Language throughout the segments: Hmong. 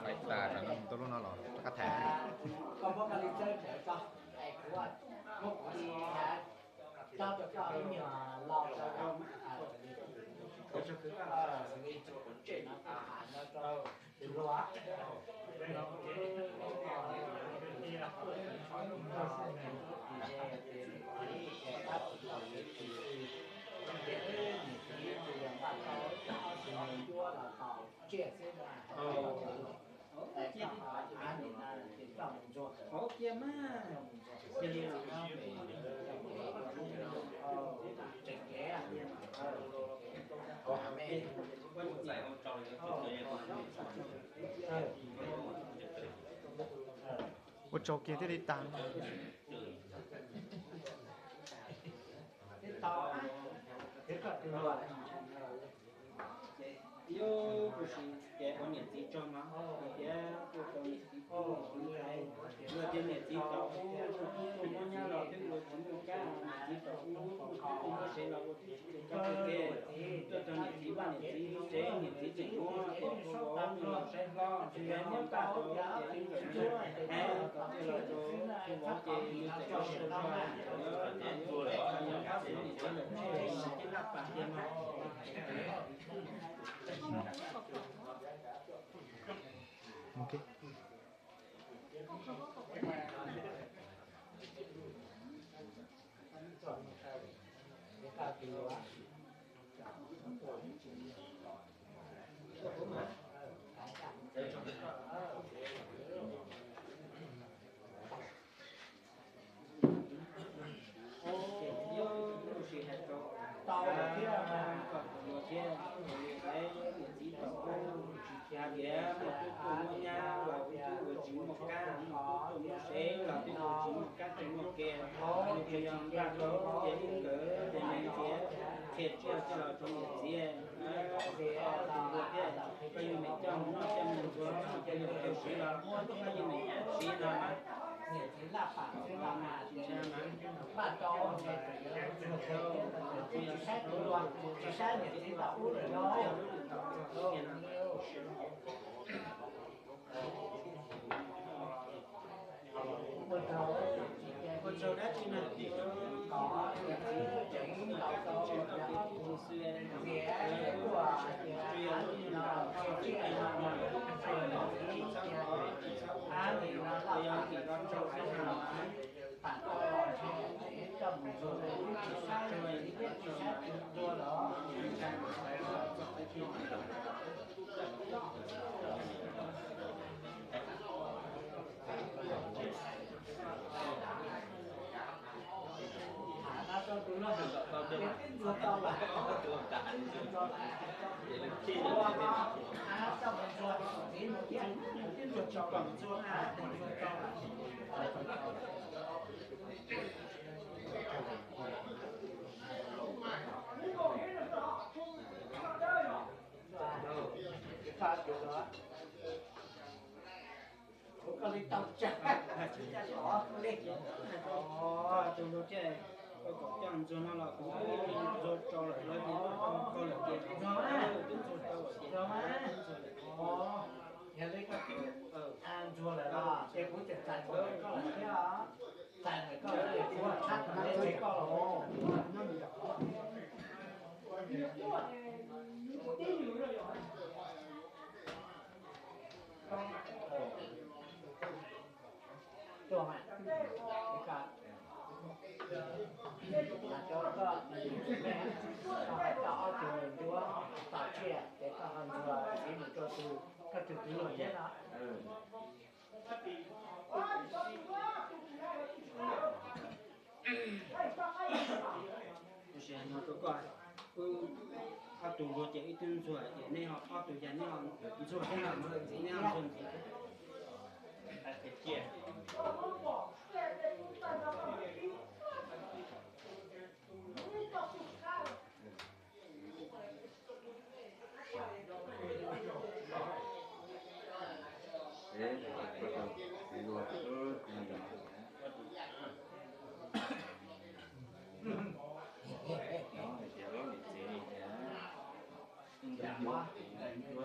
Fais tas rau tuaj lub no los rov qab tham. Cia mas, cia li los no. Ua tsaug kiag thiaj li tag. Yus kuj sis ces ua niam txiv tsaug no, thiab tuaj tau niam txiv tub, luag tias niam txiv tau ub, muaj nyab los twb ua tsis muaj kab, niam txiv tau ub, muaj tub muaj sev los ua tib si li kab ua ke. Tuaj tau niam txiv vaj niam txiv tsev, niam txiv tseem muab tus ua nws los saib hlob, tsis yog muab npaj rau ces wb nkawd mus hais kom thiaj los rau tus vauv ces nws txawm ua sawv zog, yog niam txiv lawm ces niam txiv lawm ces niam txiv laj pam tiag mas. Yus kuj sis hais rau tau thiab, kom tus luag thiab, niam txiv tau ub, hais tias muaj tub muaj nyab los twb ua tsis muaj kab, muaj tub muaj sev los twb ua tsis muaj kab tsis muaj ke, nws tsuas yog npaj rau ces wb nkawd ces nws ntxias qhia tsiaj coj los rau niam txiv. Tus luag thiab, koj yuav niam coj mus noj coj mus ntxuag, koj yuav tau siv los koj yuav niam siv no mas. Ua tsaug dab tsi na, ua tsaug niam txiv tseem tau tsis tau kev tu xwb, tsuas yog lub no tsis txhob ua tsis txhob ua, tsis txhob ua, yog tim no tsaug xwb no. Tus luag thiaj, koj kom coj ntxuag no los kuv ntxuag rau lawm, lawv tias koj lawm tias twb ntxuag tau lawm tias ntxuag lawm. Yog li koj twb ntxuag lawm los ces kuv tseem txais ntxuag koj lawm thiab. Txais ntxuag koj lawm ces kuv txhab tus no tsev koj los. Tuaj mas, koj, koj ob tug ncuab tom tsiaj ces koj ho ntxuag txiv mus rau tus, koj tus kwv luag thiab no. Tab sis hais no rau koj, wb ob tug luag ces ib tug ntxuag ces nej ho ob tug yog nej ho ntxuag thiab no, nej ho ntxuag ntxiv.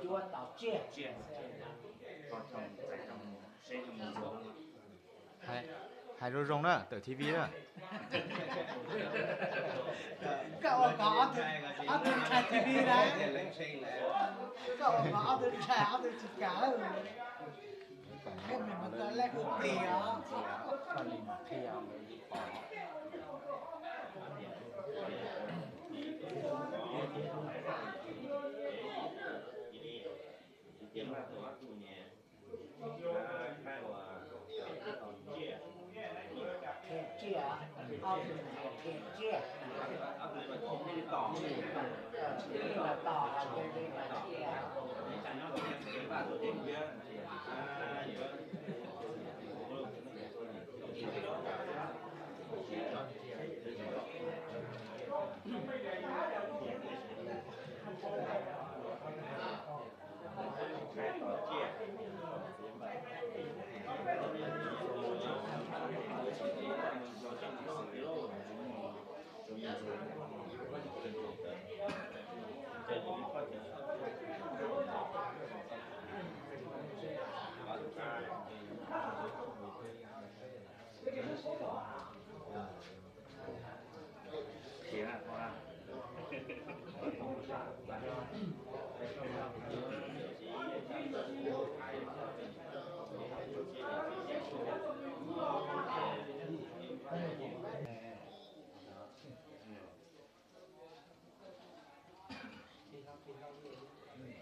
Cuab tau tsiaj. Hais zoo zoo na, tawm T V na. Koj ua kom ob tug ntshai T V na. Koj ua kom ob tug ntshai ob tug tsis kam. Koj me mus koj lej kuv plig os. Khiav tsiaj, ob tug khiav tsiaj. Li mas tos, li mas tsiaj.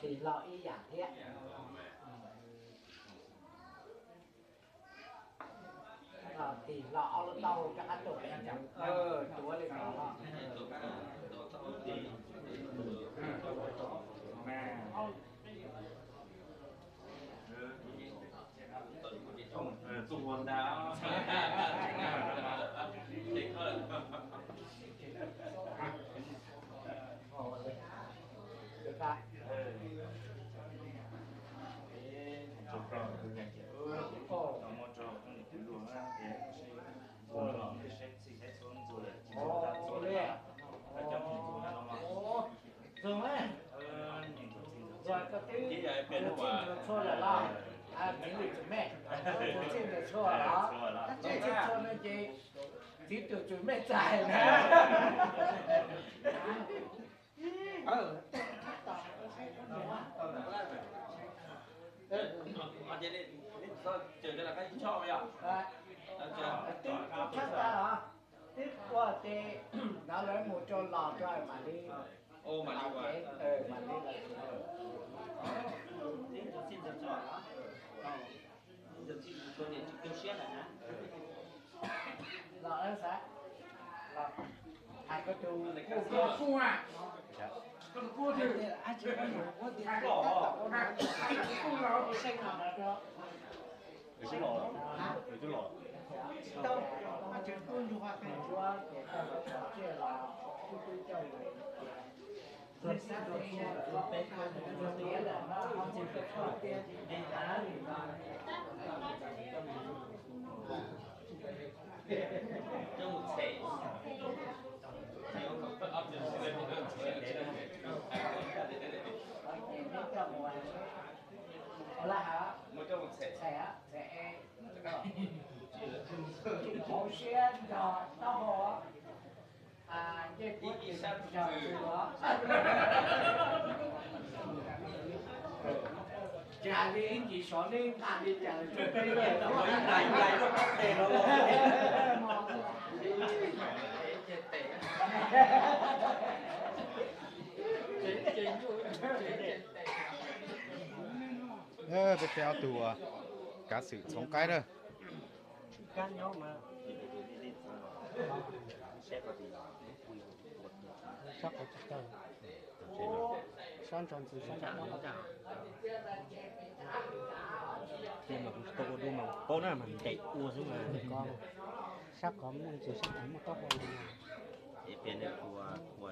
Tig hlo ib yam thiab. Tig hlo ob lub taub hau rov qab tuaj, tuav li no. Ntxuag, koj twb ntxuag txhua lawm los? Miv Lis Txwm Mej, ntxuag txhua lawm los? Ntxuag txhua no ces txiv tus Txwm Mej txais na. Twb tshab tas los? Twb ua ces nov lawv mus rau los rau mam li, mam li, mam li. Los xav, los hais koj tus kuj, koj tus kuj tias, Hauv siab nrog taub hau, ncej puab tsis nrog txwv os. Tsis hais li ib ncig sov neb nqa li cas los rau peb nyiaj no. Peb peb ob tug kav xwm txhoov qaib na. Sab qhov tsis tau, sab ntso ntxwv sab ntso mob. Tiag mas kuv tsis tau ua dua mas paub na mas ncaim ua xwb mas. Sab qhov muaj ntxwv sab qhov muaj taub hau. Ib pliag nej ua ua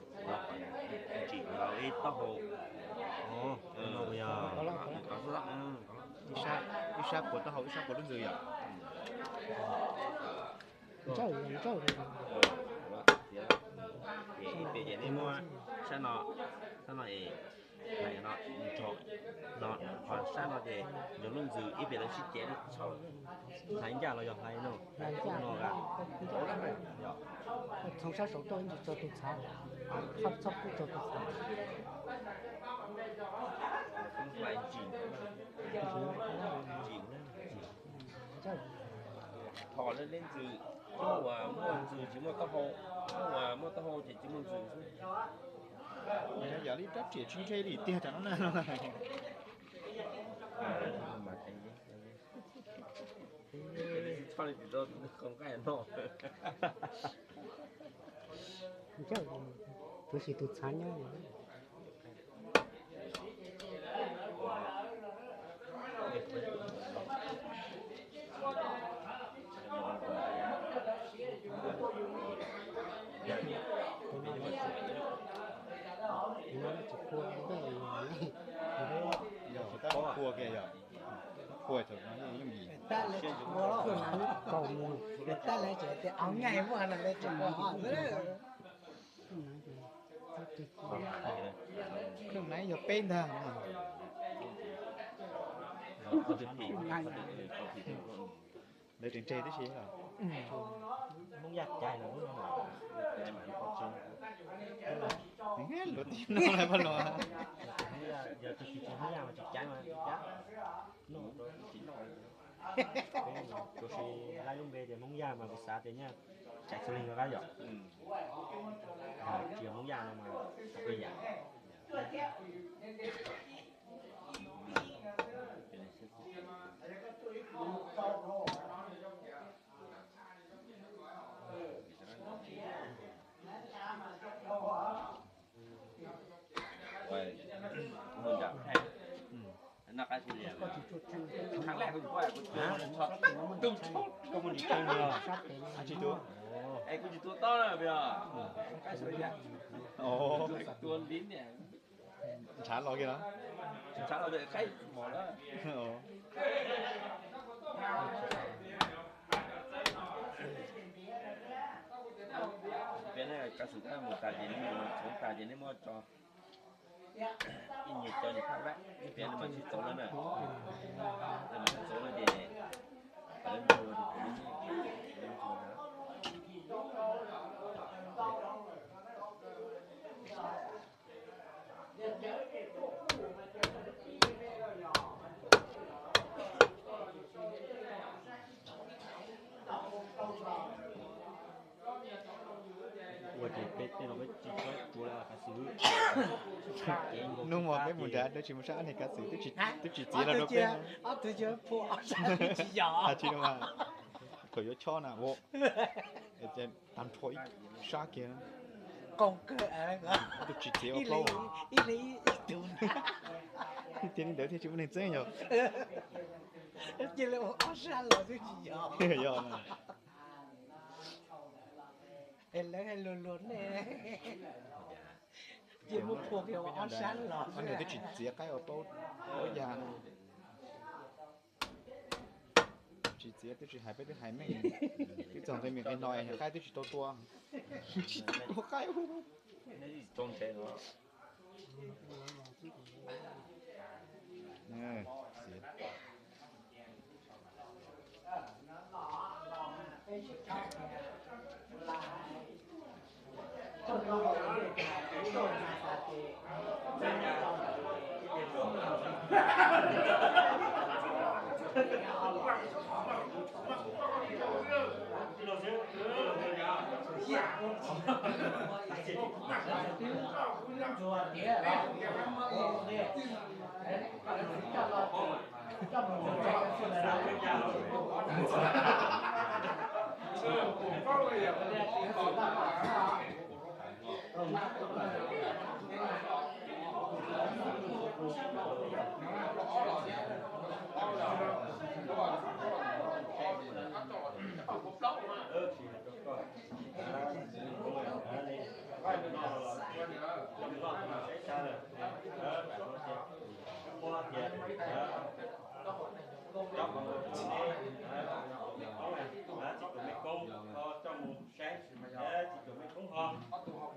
tsim los ib taub hau. Ib sab puas taub hau ib sab puas lub ntxwv yom. Ib pliag ces nej muab sab no, sab no es hais no nrho no, ho sab no ces nrog lub ntxwv ib pliag lawv sib cev txhais ncaj los yog hais no, no a. Txhoov sab saud tuaj ib ntsis tso tus txhav, txhob pub tso tus txhav. Tho lub leb ntxwv, muaj uas muaj ntxwv tsis muaj taub hau, muaj uas muaj taub hau ces tsis muaj ntxwv xwb. Yog li rab riam tsis ntshe li tiag tam no na. Txhob li tsis tau nqaij no. Tus tsis tus txhav nyob. Yog tab qhua kiag yog, qhua thaum no yeej yooj yim. Tab lawv tsis qhua, tab lawv tseem tias au nyaj muaj no lawv tseem qhua xwb. Khwj na yog peb ntag. Lawv tseem tseg tib si. Hmoob Yaj cais los lub no. Luag tib no los pab luag. Yog tus tsis Hmoob Yaj mas tsis cais mas cais. Tab sis laib lub npe tias Hmoob Yaj mas kuv xav tias nyaj cais txhua leej rov qab yom. Tsis yog Hmoob Yaj no mas tau kawg yam. Kuv tsis tua tob na, ntshav los kiag no. Ntshav los qaib mos na. Piav ne, kav xwm koj mus tas ces neb mus txhoov tas ces neb muab tso. Ib nyuag cov nyuag phaj lab, ib pliag nws mam sib txoov lawm na. Nws mam sib txoov lawm ces lawv ntsuag ces kuv lub nyiaj ces lawv ntsuag na. Ua ces peb tej no peb tsis tshua tsuav lawm kav xwm. Hnub uas peb mus nrad rau tsis mus sab ob niag kav xwm twb tsis txiav los rau peb. Tsis tau mas, thaum yuav chob na, tag nrho ib sab kiag. Twb tsis txiav ua plaub. Tiag li ntawd thiaj tsis muaj neeg txeeb yog. Yog na. Lawv luag luag ne, cia muab phua kiag ua ob sab los. Ob niag twb tsis txiav qaib ua plaub, ua yag. Tsis txiav twb tsis hais, peb twb hais meej. Twb txog nqe me nqe no es qaib twb tsis tau tua. Tsis tau tua qaib.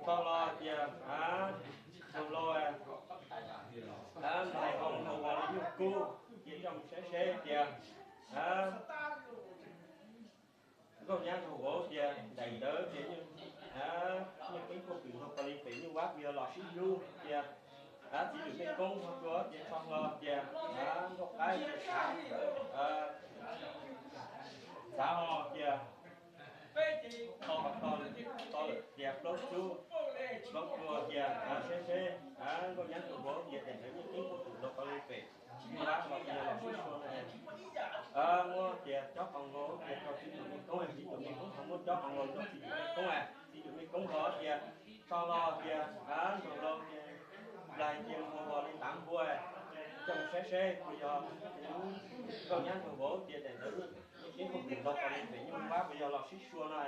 Txog los tias, a, txog los, a, nplaig hau hau ua li nyuj kub, cia coj mus saib seb tias, a, nkauj nyab nraug vauv tias daim ntawd tias, a, nyuj keeb puag pwm nkaus li pem nyuj vab puas yog los sib hlub tias, a, txiv lwm mej koob nrog rua tias txog los tias, a, nkauj qaib tias, a, txav ho tias, to ho to, to lawm tias plaub cub, plaub cua tias, a, seb seb, a, nkauj nyab nraug vauv tias daim ntawd nyuj keeb puag pwm nkaus li pem nyuj vab los tias los sib hlub na. Muab tias cob qoo nkaus tias rau txiv lwm mej koob, txiv lwm mej koob ho muab cob qoo nkaus rau txiv lwm mej koob, txiv lwm mej koob ho tias txog los tias, a, nraug laus tias nplaig tias nkaus li tav npua, coj mus saib seb puas yog nkauj nyab nraug vauv tias daim ntawd nyuj keeb puag pwm nkaus li pem nyuj vab puas yog los sib hlub no.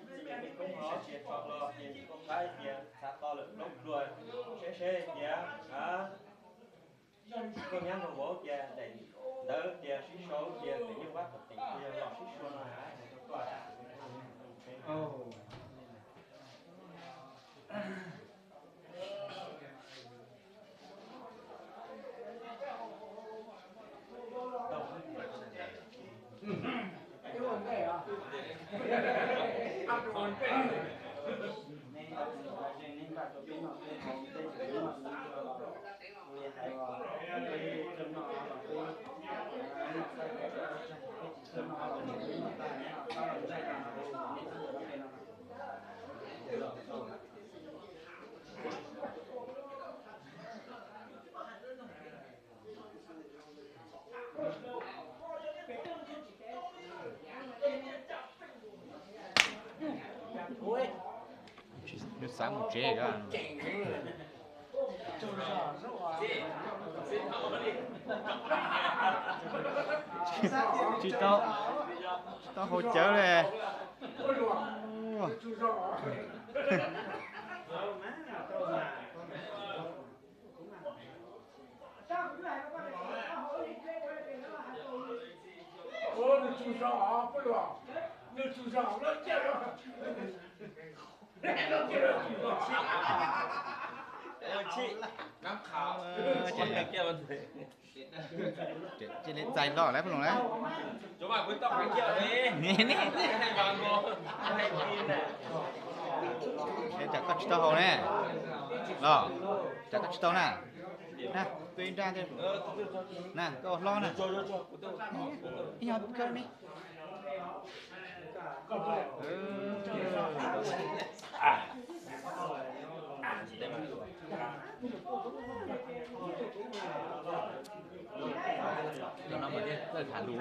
Txiv lwm mej koob ho tias txog los tias nkauj qaib tias txav to lawm plaub cua, seb seb tias, a, nkauj nyab nraug vauv tias daim ntawd tias sib sau tias pem nyuj vab tom tim puas yog los sib hlub no. Nws xav mus tsev. Tsis tau, tsis tau haus cawv li. Nws tsuj zog, nws tsuj zog lawm tiag. Cia li txais los lawm peb los lawm. Tsam koj tsis tau haus ne los, tsam koj tsis tau na. Na, koj ib nrab thiab. Na, koj ua hlob na. Ib nyuag kawg me. Cov no mas thiaj txawj tham lus.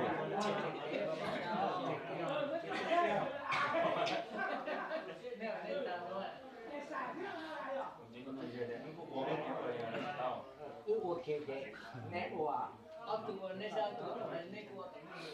Wb ua kiag ces neb ua, ob tug ua neb sab, ob tug ua neb sab, neb kuj ua tom no.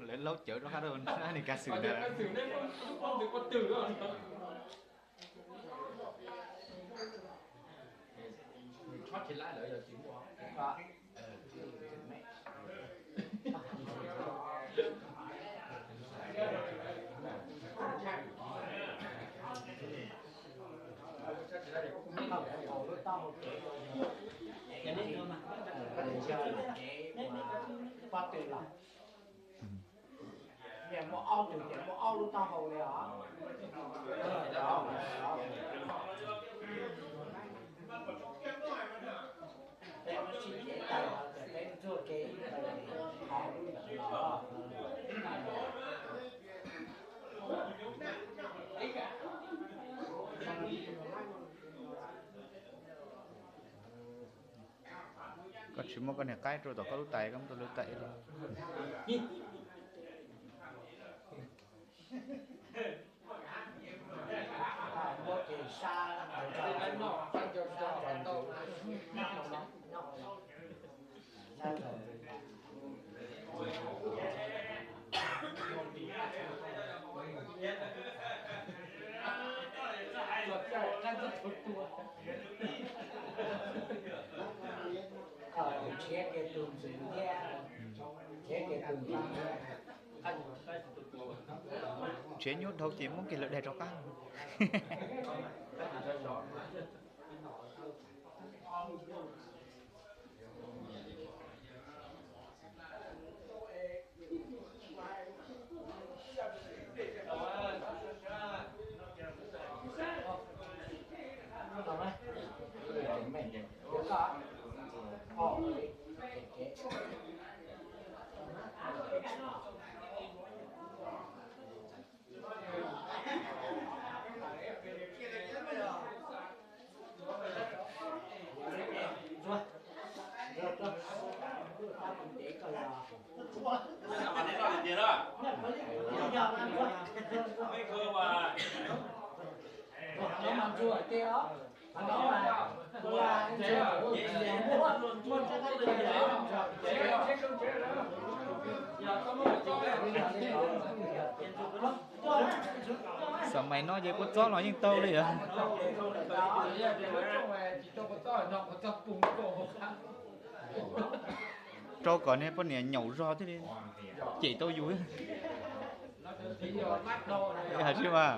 Lawv laub cawv rov qab rau nws kav xwm ntawd. Muaj ob tug ces muaj ob lub taub hau li os. Peb sib ceg tag ces peb ntxuaj kev ib tug qhov lub ntawd los. Koj tsis muab koj niag qaib rau tom koj lub tais, koj muab rau lub tais li. Tsev nyuaj dhau ces muab kiag lawv daig rov qab. Xam mais no ces kua txob los yeej tau li yom. Rau kom niag poj niam nyaum zog thiaj li cem tau yus. Hais tsis mas.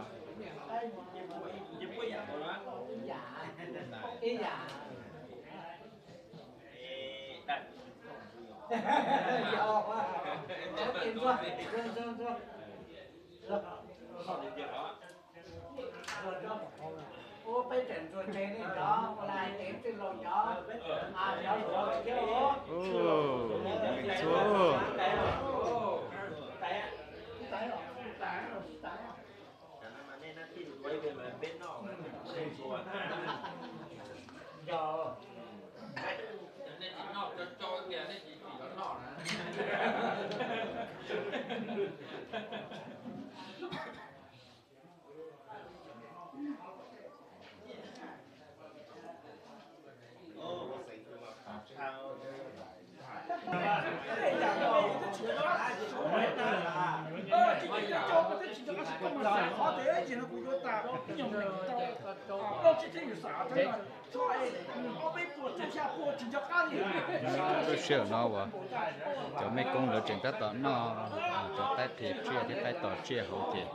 Lub sij hawm no uas cov mej koob lawv tseem tab tom noj cov qaib qhia tsiaj thiab qaib tos tsiaj hauv ces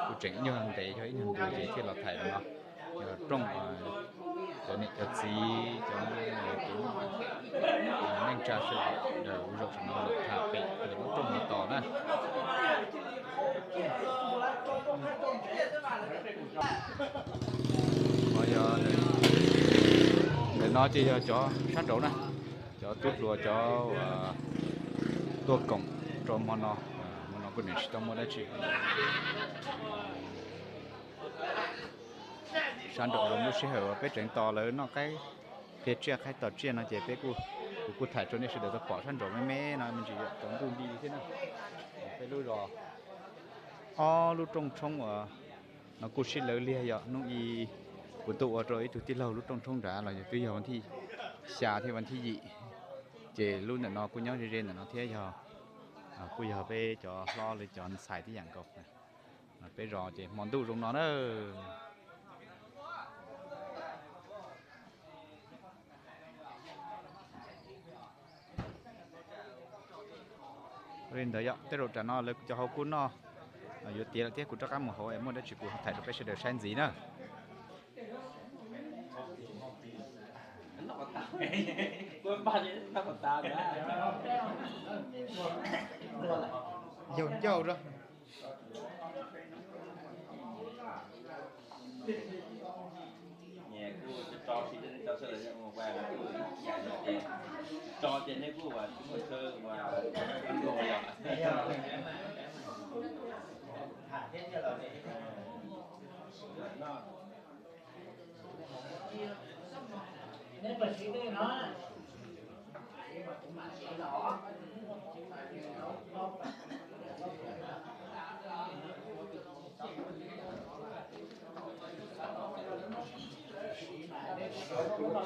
kuj tseem nyuag ntev, yog ib nyuag ntu ces thiaj los thaij no. Yog rooj cov niam cov txiv, cov neej tsa sawv daws zaum no tham pem lub rooj no tos na. Yog ntawm no ces yog cov sab nraud na, cov tub hluas cov tuaj koom rau hmo no, hmo no kuj tsis tau muaj dab tsi. Sab nraud zoo lub sij hawm uas peb tseem tos lawv noj qaib qhia tsiaj qaib tos tsiaj no ces peb kuj, kuv kuj thaij rau nej sawv daws tau pom sab nraud me me no me ntsis cov ntuj nti thiab na. Peb lub zos ob lub rooj tshoob uas no kuj sib lawv liag yom. Hnub i kuv tuaj ua rau ib tug tij laug lub rooj tshoob nrad los yog twb yog vas thib xya thiab vas thib yim, ces lub ntawm no kuj nyob ze ze ntawm no thiab yog kuj yog peb cov hlob li cov ntxhais tib yam nkaus. Peb zos ces hmo ntuj zoo no na. Li ntawd yog tej zaum tsam no lawv cov hauv kuj noj yuav tiav lawm thiab, kuv rov qab mus hauv es muaj dab tsi kuv thaij rau peb sawv daws saib ntxiv na. Yog ncauj rau.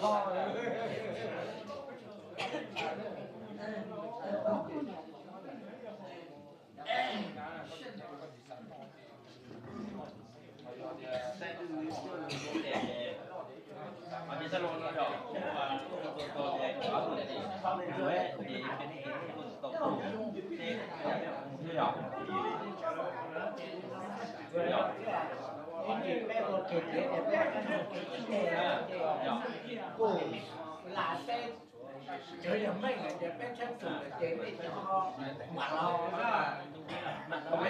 Kuv lam teb, cov yog meej lawm ces peb tshawb tsum lawm ces peb cov ho mam los na, mam los.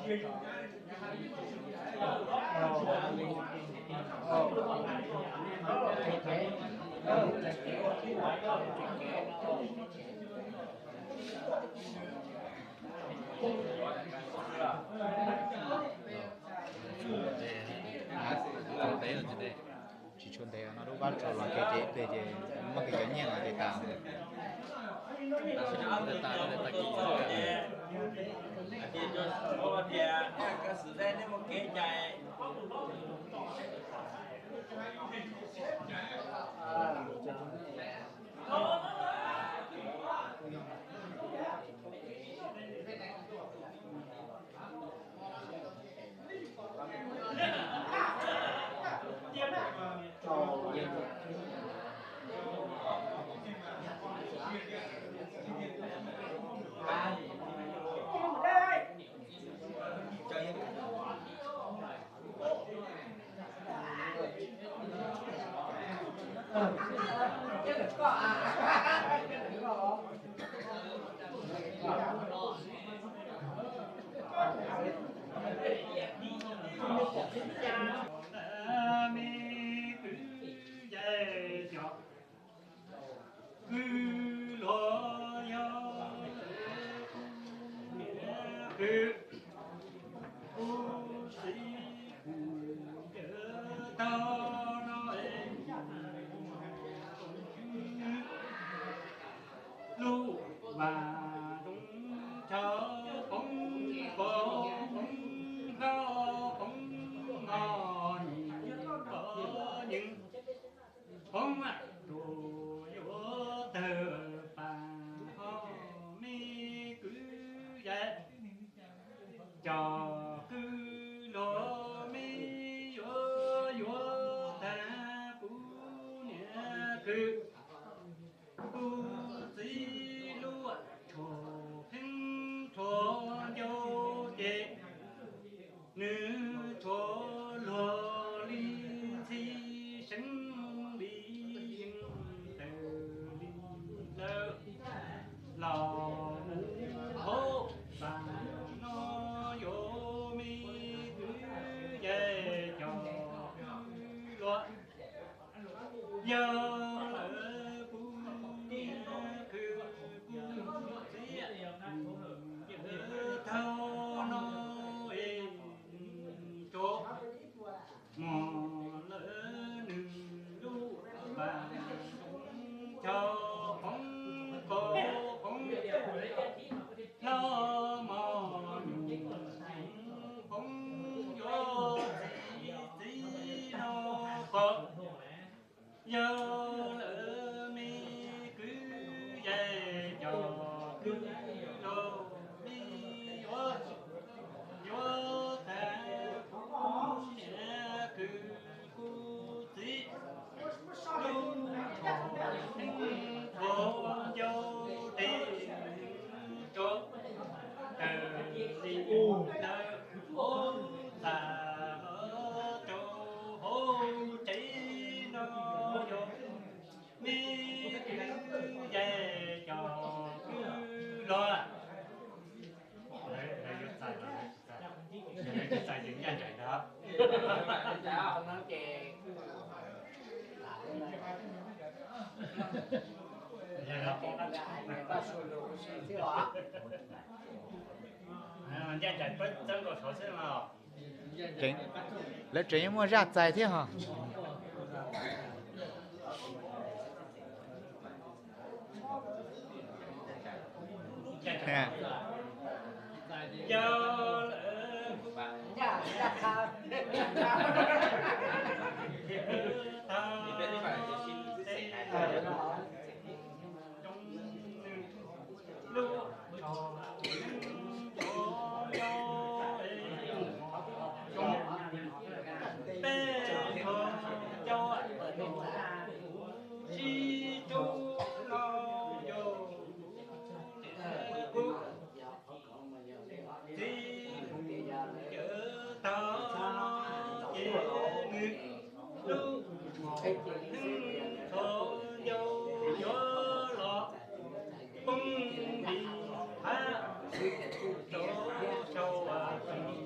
Tsis tshua ntev no lub vab tsho los kiag ces ib pliag ces muab kiag cov nyiaj no ces tas. Kwv luag yog kwv, kuv txiv kuv yawg tau no es, lub vas zoo chaw poob kos poob hlau poob mos nyuj kos nyeeg, poob ruam yuav tawg pas ho me kwv yawg. Cov kwv luag me yuav yuav tag kuv niam kwv, kuv txiv luaj tshuav pheej tshuav ncau ces nws tshuav luag li ntxhi seeb li yeej tawg li lawm. Los mus hauv pas no yuav me kwv yawg cov kwv luag, yog lawm kuv niam kwv kuv txiv yawg tau no es tso mos lawm nws lub pas zoo chaw poob kos poob hlau mos nyuj poob yuav txiv txiv no pom. Yog lawm me kwv yawg cov kwv luag me yuav yuav tag kuv niam kwv kuv txiv lub tshuav ncau tes rau tawm li tawm ub tas los rau hauv tsev no yog me kwv yawg cov kwv luag. Lawv yuav txais los lawv tsis txais? Lawv tsis txais ces ncaj nraim ntag. Ncaj nraim peb txawb nkaus saud xwb mas. Lawv tseem yuav muaj zaj txais thiab hos. Yog lawm tag no ces lub tsho neeg tsho nco es zoo, peb tsho nco sib tub no yog kuv txiv kuv yawg tag no ces nws lub tsho neeg tsho nco yuav los poob li phab rau saum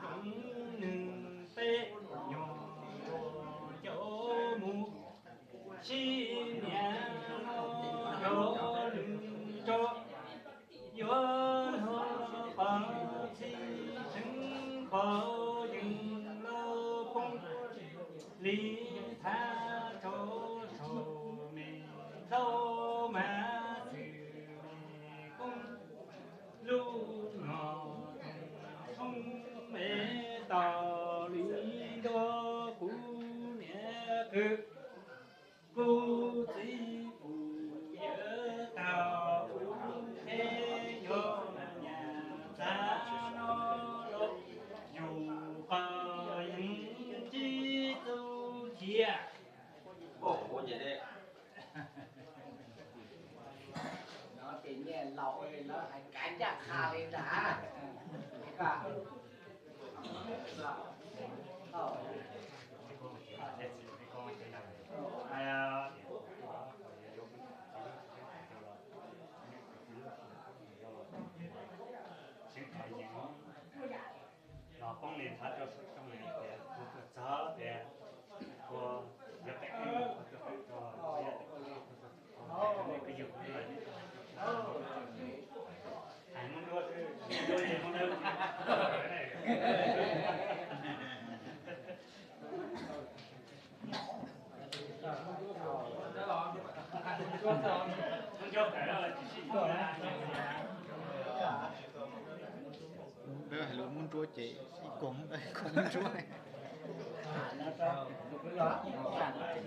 nws peb nyuag ua caum mus, sib niam no yog lwm tso, yuav luag pov txhij tseev pov yees lauj poob, li thav tso saum me dlaub mas txwm me koob. Lub no tshoob me tau li ntuag kuv niam kwv, kuv txiv pum yawg tau kuv qheb yog nyab txav no los yus qos yeej tsis txuj chiav. Ces nyiaj laus lawv hais kav ncaj qha li ntag. Los poob li thav rau saum tsooj tias ua tuaj txog tias ua yog pem ua tuaj pem rau ua yog pem ua tuaj pem rau yus hais Hmoob Nruab xwb, Hmoob Nruab ces Hmoob Nruab. Peb hais lus Hmoob Nruab ces ib kog Hmoob Nruab.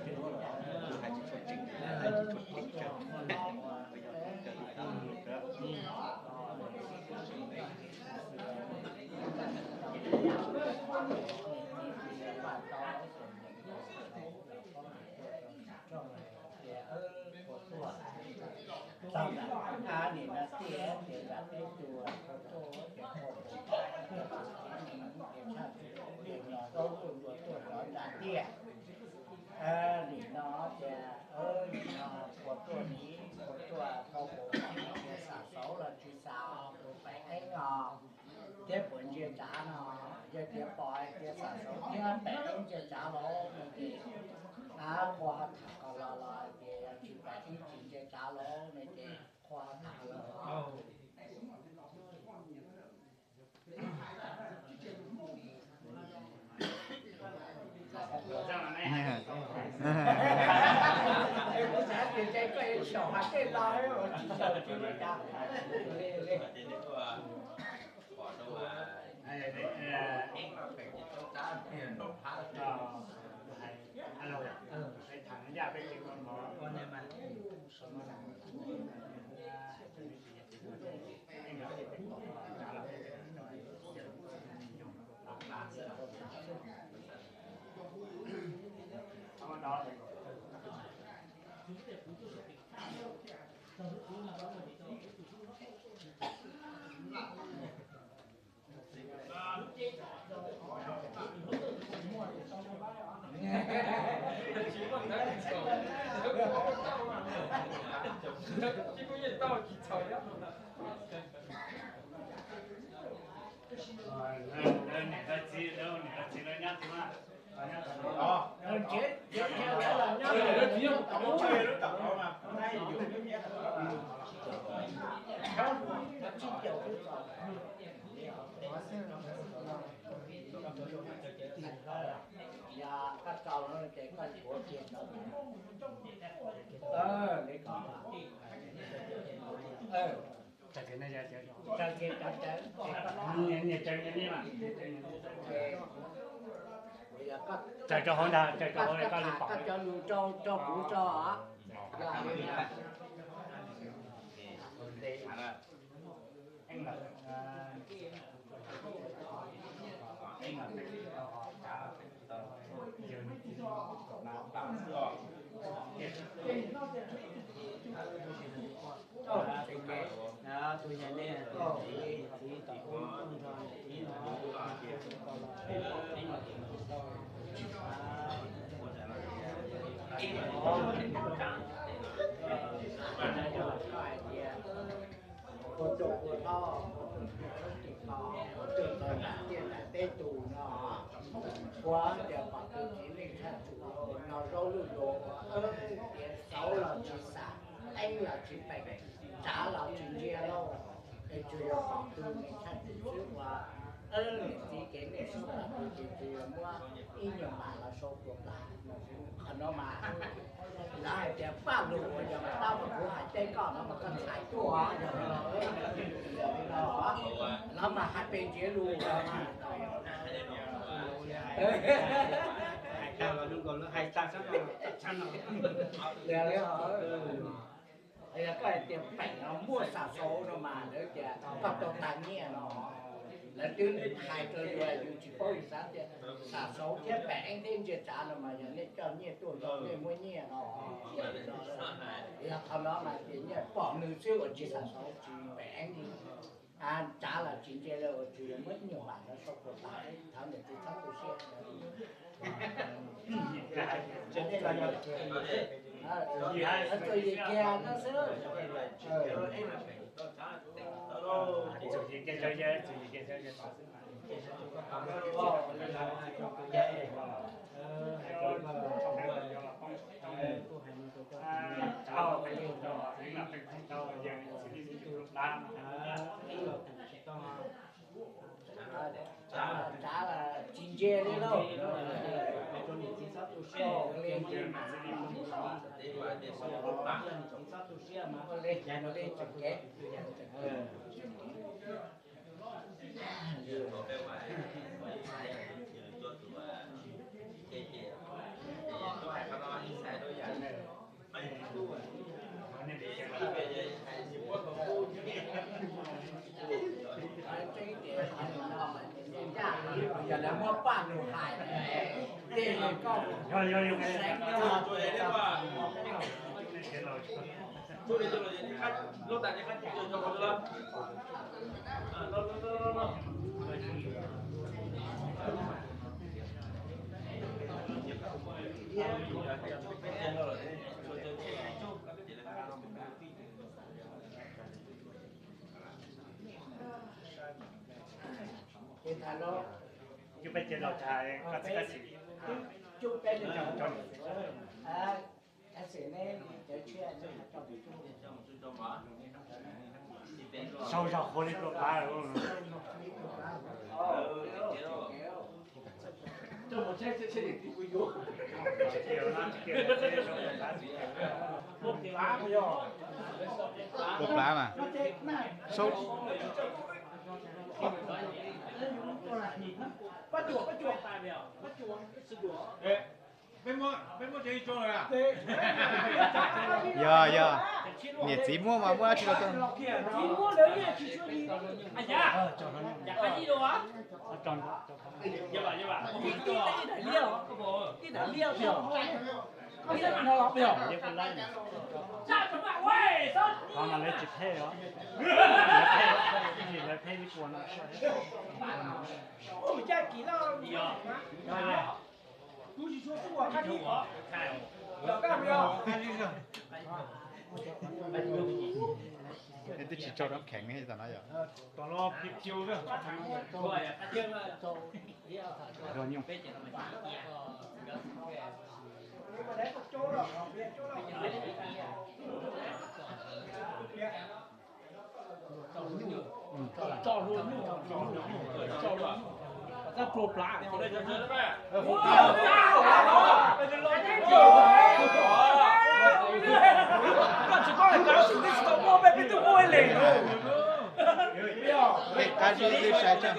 Txog ntawm ab nim no tiag ces yam peb tug tuaj ces tuaj tus pais tuaj tus txiv neej ces tshaj txhua tus ces nco zaub tuaj ntua tuaj rov ntsa tiag. Nim no ces nim no puas tuaj nim puas tuaj tau tus pais no ces xav xauv los tsis xav tus pais eeb no thiab puas ntsia tsav no, yog tias pom hais tias xav xauv thiab pais eeb ntsia tsav los no ces qhua ho tham qhov los los hais tias yog tsis pais eeb tsis ntsia tsav los no ces qhua ho tham los. Kuv xav tias koj xyaum hais tej no tsis xyaum tsis li cas. Niam txiv lawv nyob twg na? Yog koj tau no ces koj yuav kiag ntawd. Li ko. Raws kiag cov cawv, raws rau hauv ntag, raws rau hauv koj li pom. Koj cov lus rau rau kuv tso. Yog li ntawd. Ua rau ua thoj, ua rau ua tij, ua rau nram tiaj nram teb tus no, ua tias pom tus txiv neej tshaj txhua no zaub luj luas ua tias xauv los tsis xam, eeb los tsis peem, tsav los tsis ntsia lauj, es tsuas yog pom tus neeg tshaj txhua xwb ua niam txiv kev neej suab plam tus ces tsuas yog muab ib nyuag mam los sau puas plam. Qhov no mas lawv hais tias paj lug uas yog mas tab mas kuv hais teb koj no mas koj ntxhais tuaj yog no, no mas hais pes ntsiav lus no mas. Hais tag los zoo nkaus lawv hais tag sab no, tag sab no. Yog li ho, yog koj hais tias peem no muaj xam xauv no mas lawv tias koj tau tag nyiaj no. Lawv twb hais rau yus, yus tsis paub yus xav tias xam xauv thiab peem eeb thiab ntsia tsav no mas yog nej coj nyiaj tuaj nrog nej muab nyiaj no. Yog qhov no mas tias nyiaj pom nws xwb uas tsis xam xauv tsis peem eeb li. Tsav los tsis ntsia li uas tsuas yog muab ib nyuag mam no sau puas plam, thov niam txiv txhob tu siab. Txawm yim kiag no xwb. Tsav los tsis ntsia li lauj. Ua li, ua li tseem kev. Yog lawv muab paj lug hais, tej yog koj seev no. Ces tham los, cub peb ces los tham koj txiv koj xwm, cub peb cov, xwm ne, cov tshiab ne, sau zog qhuav li tus qab. Puas plav mas? Sau. Yog, yog. Niam txiv muab mas muab dab tsi los tau. Qhov mas lawv tsis pheej os. Lawv pheej, lawv pheej li puas no. Twb tsis tso rau kheev li tam no yog. Peb qab zib twb sai tsawg.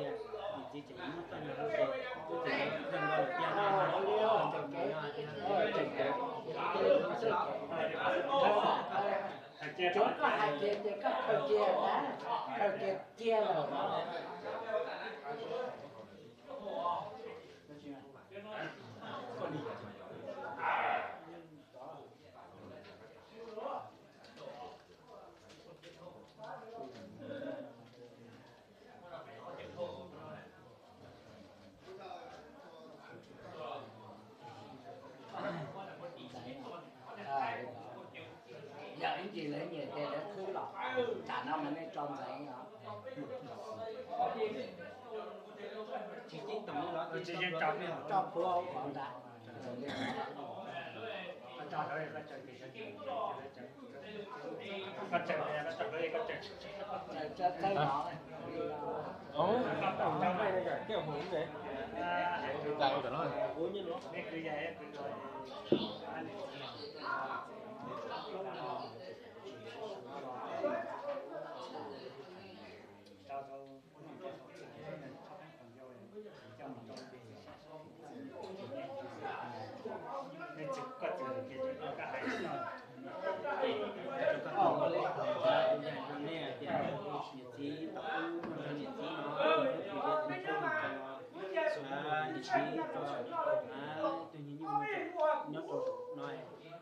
tiag, niam txiv tseem muab txoj nyuag hlua ces tub tseem yog kawg nkaus lawm tiag no. Tsuav koj hais kiag ces koj khaws kiag na, khaws kiag kiag lawm. Yog ib ntsis lawv nyiam ces lawv khwb los, tam no mas nej tso ntxeev os. Tsis tib toom li los tsis tso plhuav hauv qhov ntawd. Niam txiv tau ub niam txiv no, niam txiv tau niam txiv tau tus nyuag nyuj nyob rau no,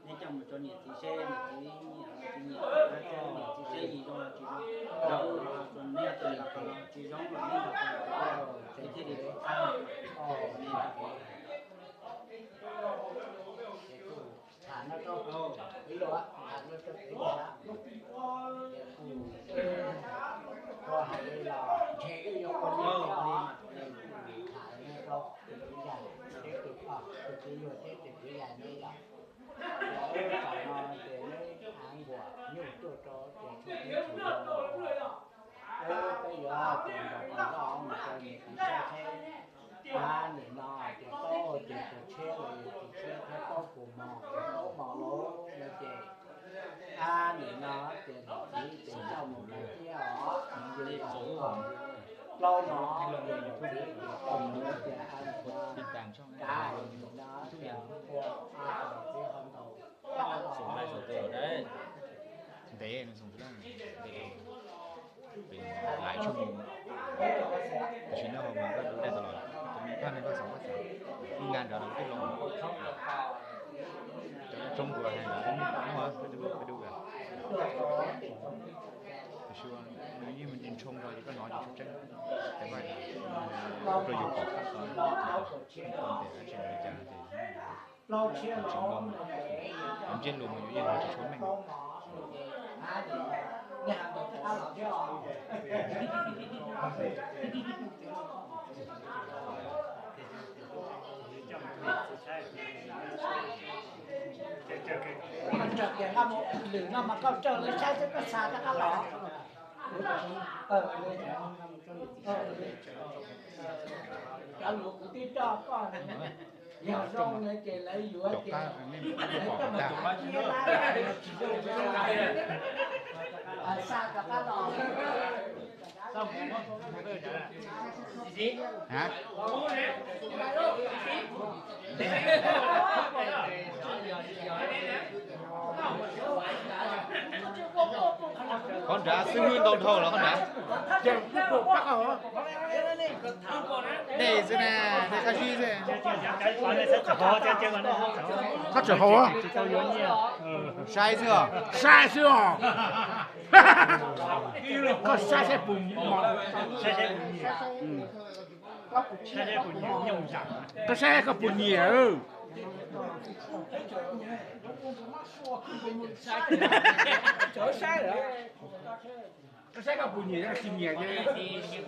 neb coj mus rau niam txiv seb niam txiv nyiam tsis nyiam, niam txiv seb yim zoo los tsis zoo, zoo los neb tus yam ko los tsis zoo los neb tus ko los tsis thiaj li tau txaj. Tham no rau, ib lo tham no rau txiv yam, kuv hais li los ntshe wb yuav ua li, tham no rau tus txiv yam, tus txiv yam, tus txiv yam ne yom. Tam no ces neb av nkuas nyuj tuaj rau ces tshuav tib tug, peb yuav tus nrog tus zoj mus rau niam txiv saib seb, a, nim no ces paub tias tus tshiab los yog tus tshiab thiab paub puas mos, paub mos lawm no ces, a, nim no ces niam txiv ces coj mus lawm thiab os, li plaub no ces niam txiv coj mus lawm tias, a, nim no kav nim no ces ua, a, niam txiv ho ntaus, a, ntev Nkag nrad los twb loo. Cov no tsoo nkuas hais lawm, muaj peb dub peb dub kawg. Nws yeej ntshoo nrog ces koj hnov ces tshua tseeb. Rau yus pom qab tsis ntev ces tsis li cas ces tsis ntev, ntsej lus mas yus yeej hnov tsis tshua meej. Lwm no mas koj raws lawv saib xwb, koj xa rov qab los. Cov lus kuv twb coj koj, yog zoo na ces lawv yuav ces lawv coj mus tag. Xa rov qab los. Qhov nrad xib hwb ntau dhau los qhov nrad. Dej xwb na, dej qab zib xwb. Qhov tseem hau, saib xwb os. Saib xwb os. Koj saib saib puas, koj saib koj puas nyiam. Koj saib koj puas nyiam, tsis nyiam ces, tsis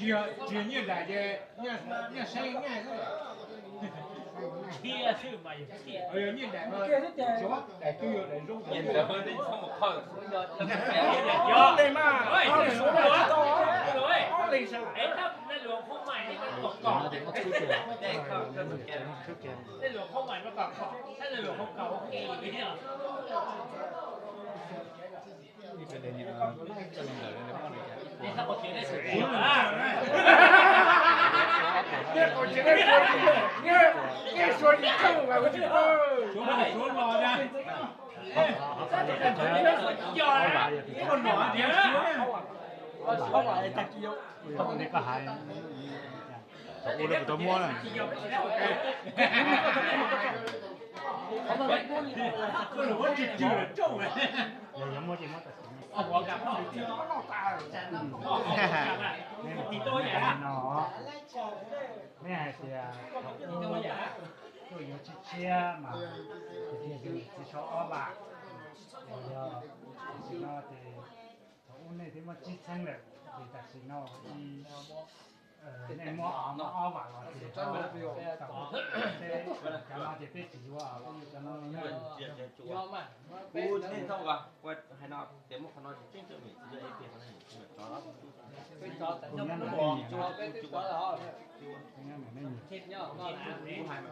yog nyiaj nraim ces nyiaj saib nyiaj xwb. Nyiaj nraim mas, daim twg yog daim zoo. Ua rau kuv tau muab na. Yog muab ces muab tam sim no. Nej hais tias thaum ub tuaj yuav tshiab tshiab mas kwv tij txiv sau ob vam, yog tam sim no ces thaum ub nej twb muaj tsib txheeb lawm, ces tam sim no nej muab ob vam los ces cov no ces peb tsis yuav, peb yuav cov no. Kuv nyob no nej nyiam.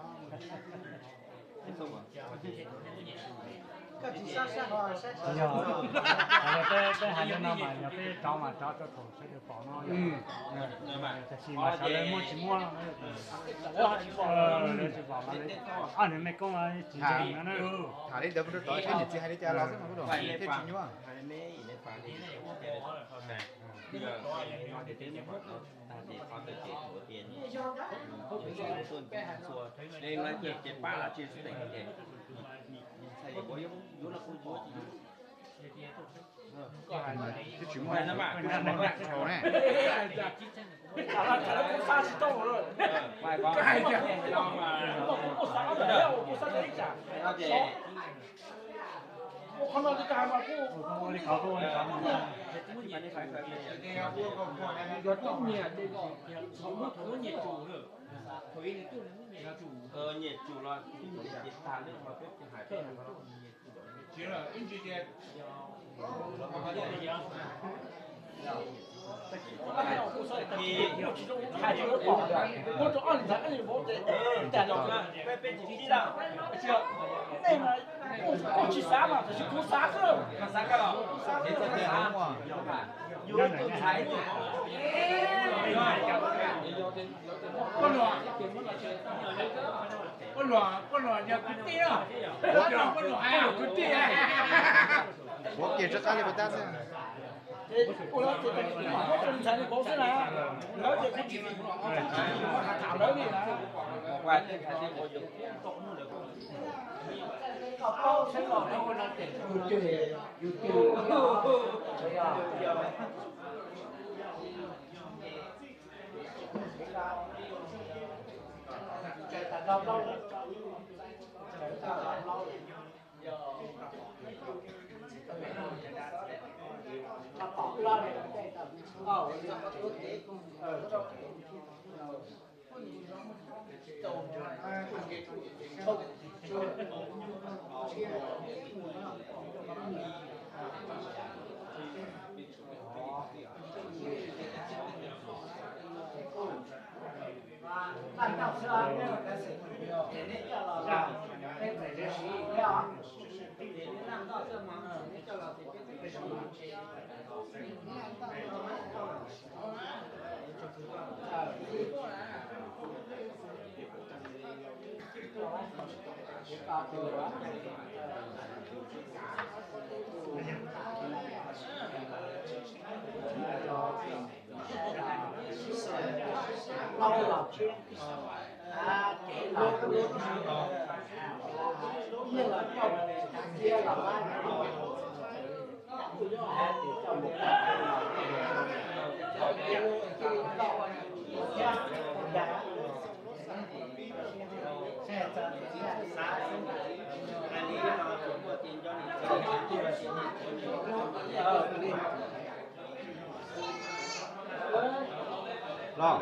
Yog, peb hais li no mas yog peb rov mas rov rau thaum sawv daws pom no. Tam sim mas sawv daws muaj tsis muaj, lawv tsis pom, ob niag mej koob tsis zoo no na. Tham li ntawd rau tod saib niam txiv hais li cas los xwb mas, kuv thiaj tsis nyuaj. Twb tsis muaj, koj nyob muaj ntshaus ne. Nyiam tsum los tag lwm qhov peb hais peb hais. Koj luam, koj luam, koj luam yog kwv tij, koj luam hais kwv tij. Ua kiag rov qab li puas tab xwb. Ces ua no ces kuv mam muab rau ntxhais nws vauv xwb na. Lawv ces kuv tsis, kuv tsis tham lawv li na. Los.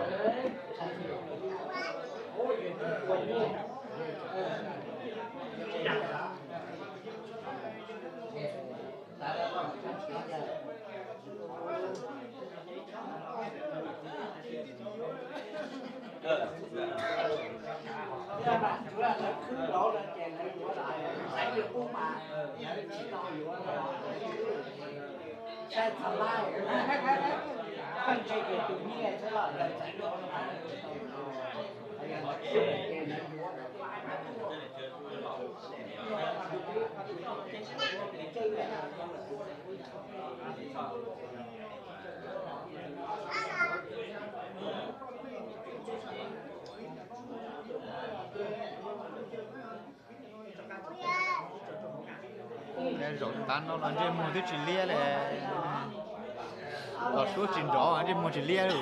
Zaum tas no los ntsej muag twb tsis liab li. Los suab tsis nrov ntsej muag tsis liab li.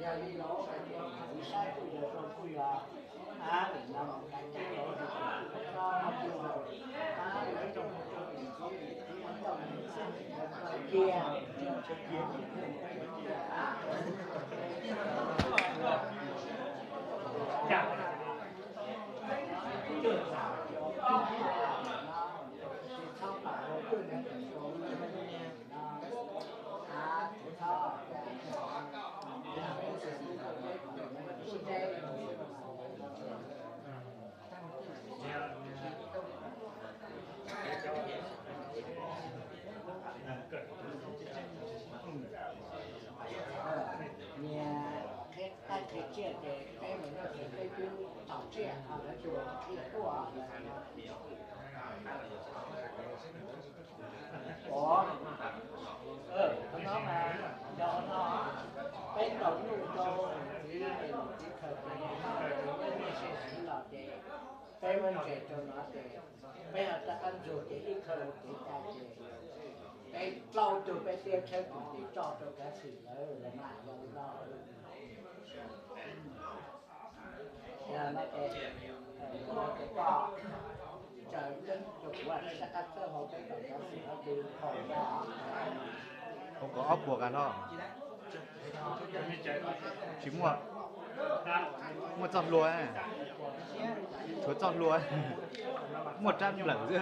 Yog li los kuv saib kuj yog zoo kuj yog, a, nim no mus tais cai los kuj tau, a, lawv zoo cia, cia, cia, cia, tsis txhob pam hauv pwj na. Nyias qhia tsiaj ces peb mus noj siv peb twb tau tsiaj, lawv tsuas qhia tuaj. Ua, qhov no mas, yog no peb tau nyuj rau txiv, txiv khaws pem no, peb nyiaj sib siv los ces peb muab ntses rau no ces peb ho rov qab ntxuag ces ib khaws kev cai ces peb plaub tug peb thiaj tshawb tus ces tso rau kav xwm lawm mas yog li no. Yog no ces, ces koj Ua kom ob puas kav hlo. Tsis muaj, muaj txoj hlua, tshuav txoj hlua, muaj rab nplawm xwb.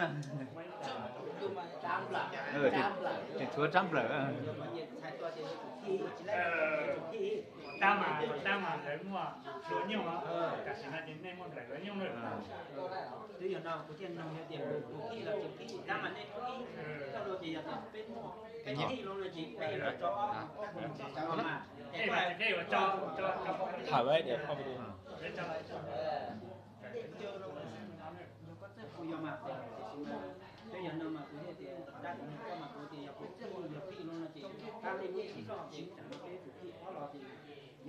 Tseem tshuav rab nplawm. Tab mas, tab mas lawv muaj hlua nyooj, tam sim no ces nej muaj nplawm hlua nyooj lawm. Twb yog no kuv thiaj nug yog tias kuv phij los tsis phij, tab mas nej phij, koj los ces yog tias peb muaj, peb phij los no ces peb yuav tso, thawm ib diam, yog koj txawj kuv yog mas, tiam sis mas twb yog no mas kuv thiaj tias tab kuv nug koj mas kuv tias yog kuv txawj kuv yog phij los no ces tab nej muaj ib txoj ces tsam no peb tsum phij ob los ces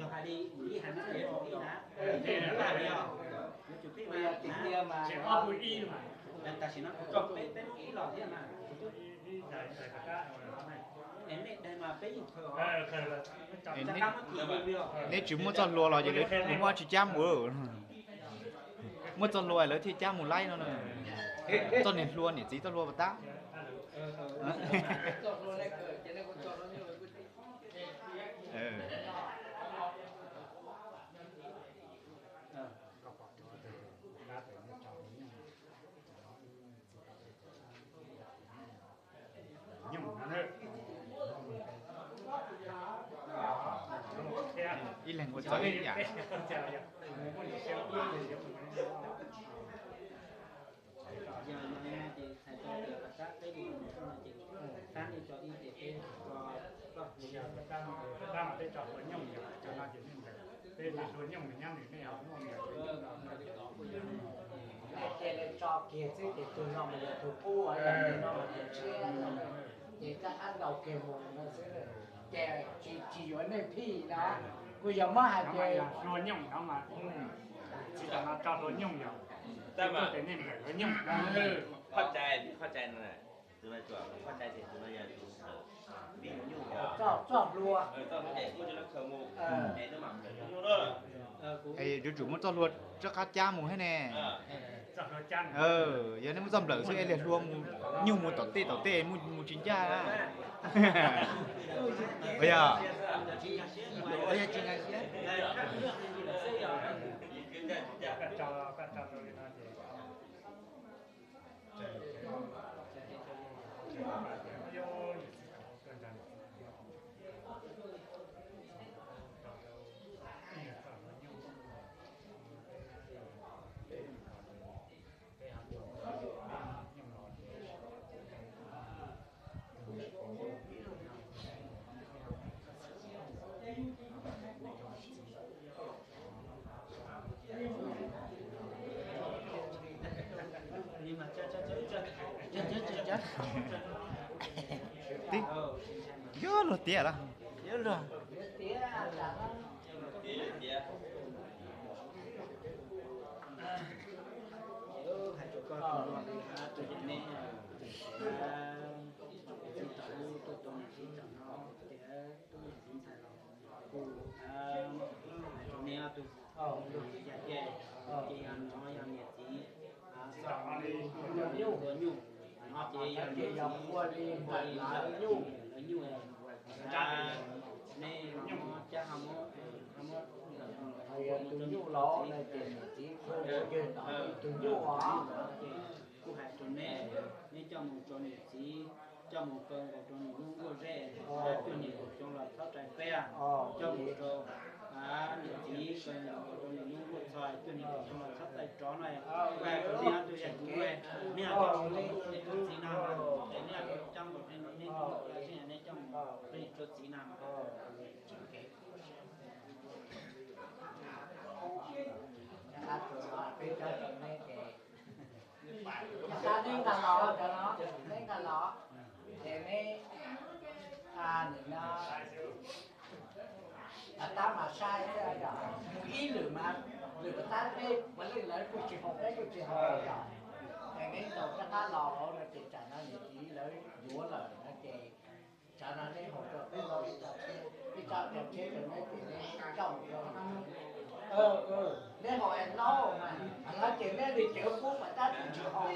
yog hais li kuv ib hais no ces tsum phij na, yuav tsum phij mas, tam sim no kuv tso peb, peb muaj ib los thiab mas. Es nej daig mas peb yeej khaws os. Neb tsis muaj txoj hlua los ces lawv muab tsis cab mus. Muaj txoj hlua lawv thiaj cab mus laib no. Txoj niag hlua niam txiv txoj hlua pas tab. Ib leeg ua txawv ib yam. Yog no ces hais tau tias rov qab peb li no ces rab li tso ib ces peb tso, peb tso hlua nyooj yog cov no ces nej ntawd, peb hlua nyooj nyob nws nej ho muaj nws. Ces lawv tso kiag xwb ces tus no mas yog tus qub, no mas tus tshiab, ces rov qab ntaus kiag mus no xwb. Ces tsis, tsis yuav nej phij na, kuj yog muab hais tias hlua nyooj no mas, tsis tas no tso hlua nyooj yog, tab mas nej hlua nyooj, qhov cai, qhov cai no, tus no tsuas qhov cai tias tus no yog tus txoj hlua, txoj hlua es kuj tsis lawv khaws mus, es tab mas hlua nyooj na. Es yuav tsum muab txoj hlua rov qab cab mus thiab ne. Yog nej muab txoj nplawm xwb es liag hlua mus, nyuj mus tom tej tom tej mus tsis ncaj. Yog, yog tsis nkag siab. Twb yuav luag tiav lawm. Hais rau koj tus no li hab, tus yam neb, txij thaum ub tuaj tau niam txiv tseem no tias tub niam txiv ntxhais los kuj hais rau neb ob tug, yog tias, ces yog no yog niam txiv hlua nyuj, no ces yog niam txiv hlua li lawv nyuj, neb cab ho muab, ho muab tus nyuj los no ces niam txiv hlua yawg tom tus nyuj os. Kuj hais rau neb, neb coj mus rau niam txiv, coj mus kaw nkaus rau nws lub nkuaj zeb, cuag nws tus xyoo los txhob rais peb, coj mus rau niam txiv kaw nkaus rau nws lub nkuaj txhos, cuag nws tus xyoo los txhob txais rov no. Kuj hais rau neb ob tug yog kuv, neb ho coj mus rau niam txiv no, neb coj mus rau neb, neb coj mus rau niam rau txiv no. Tab neb nqa los, neb nqa los, ces neb, nim no tab mas saib, mus ib lwm mas lwm tab peb ua lwm lawv kuj tsis haus peb kuj tsis haus yom. Es neb ntaus rov qab los no ces tsam no niam txiv lawv yuav lawm no ces tsam no neb haus rau peb tau ib co tsheb, ib co tsheb rau neb ces neb coj mus rau. Neb haus es no mas, no ces neb li cov kub mas tab twb tsis haus.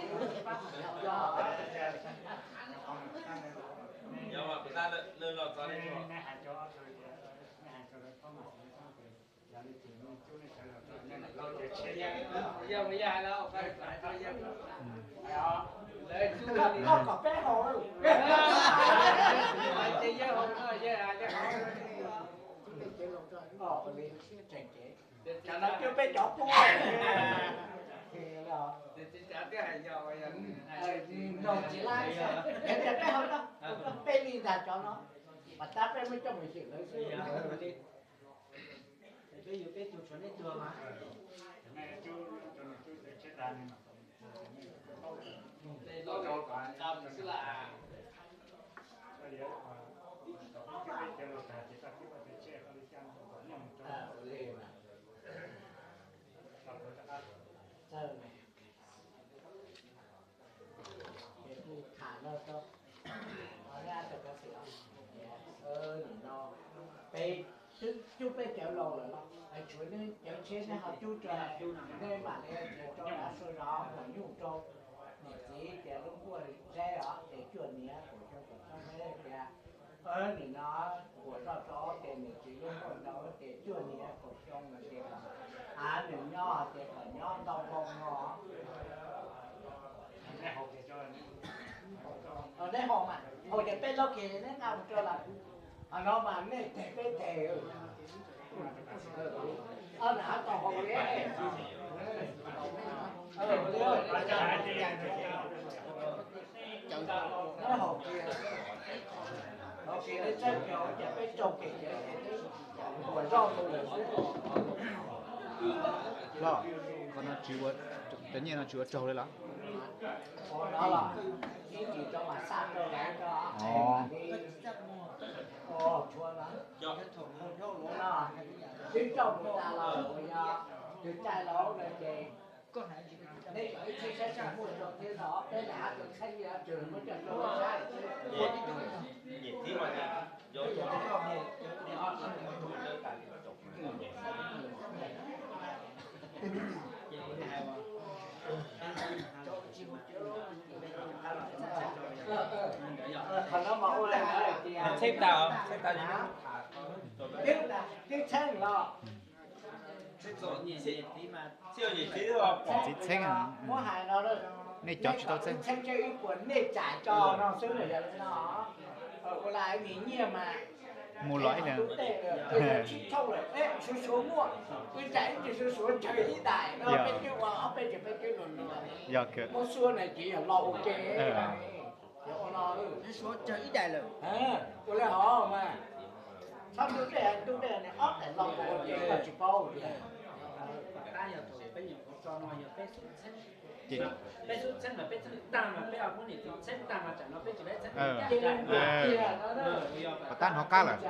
Koj kom peb haus. Cov no cuag peb cov kub. Nug tsis laib, peb haus no, peb li ntag cov no, mas tab peb muab coj mus xwm lawv xwb. Peb yuav peb tug tshuav nej tug mas. Ces kuv tham no rau, nim no peb twb cub peb cov laus lawm los tshuav nej cov tshiab nej ho cub rau, nej mam li rau dab sua zov mus nyuj rau niam txiv tias lub nkuaj zeb os ces cuaj niam kaum xyoo kaum xyoo thiab tias nim no kuam roj rau ces niam txiv lub nkuaj ntau ces cuaj niam kaum xyoo no ces nws nyob ces kom nyob ntau npaum no. Neb haus mas, haus ces peb laub kiag neb nqa mus rau lawm. Qhov no mas nej teg peb teg. Neb haus kiag, haus kiag neb txawb kiag ces peb raug kiag ces ua zoj mus lawm xwb. Los, qhov no tsis ua, cov nyiaj no tsis ua raug li los? Ua no los ib tsis rau mas xa rau lawv rau. Ua tshuav no, twb coj mus tas los uas yog tus cai laus no ces neb cov ib txhij saib tsis muaj rau thiab no peb lam hab tus txheeb li tug muab coj rau saib. Qhov no mas ua li hais tias txheeb tag, txheeb tag li twb txheeb los. Txiv txheeb, muab hais no, nej cov tsis tau txeeb, txheeb tseg ib puas nej tsam tso no xwb na, yog li no. Ua li nyiaj mas mus los ib leeg, tsis thauj lawm, suav suav muaj, ib tsam ib tsis suav suav tsawg ib daim no, peb twb ua ob peb tsev peb twb nua nua, muab suab na ces yog lo ua ke. Suav tsawg ib daim lawm. Ua li hov mas, txhob ntub dej, ntub dej ob daim lo ua ke koj tsis paub tias. Peb xub txheeb mas peb txheeb tag mas peb muab niam txiv txheeb tag mas tsam no peb tsis peb txheeb. Pov tab hnov qab lawm.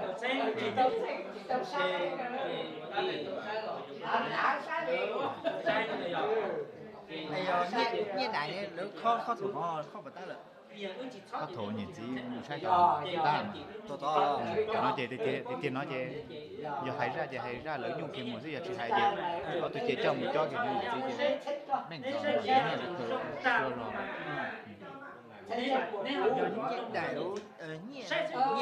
Yog nyiaj daim lawv khob, khob thaum no, khob pov tab lawm. Khob thaum niam txiv mus saib cov tab, cov no ces tiag tiag no ces yog hais zaj ces hais zaj lawv nyuj kiag mus xwb, yog tsis hais ces ob tug ces coj mus cob kiag niam txiv ces meej txog niam txiv nyiaj lawv kawg suab los. Yog nyiaj daim lub, nyiaj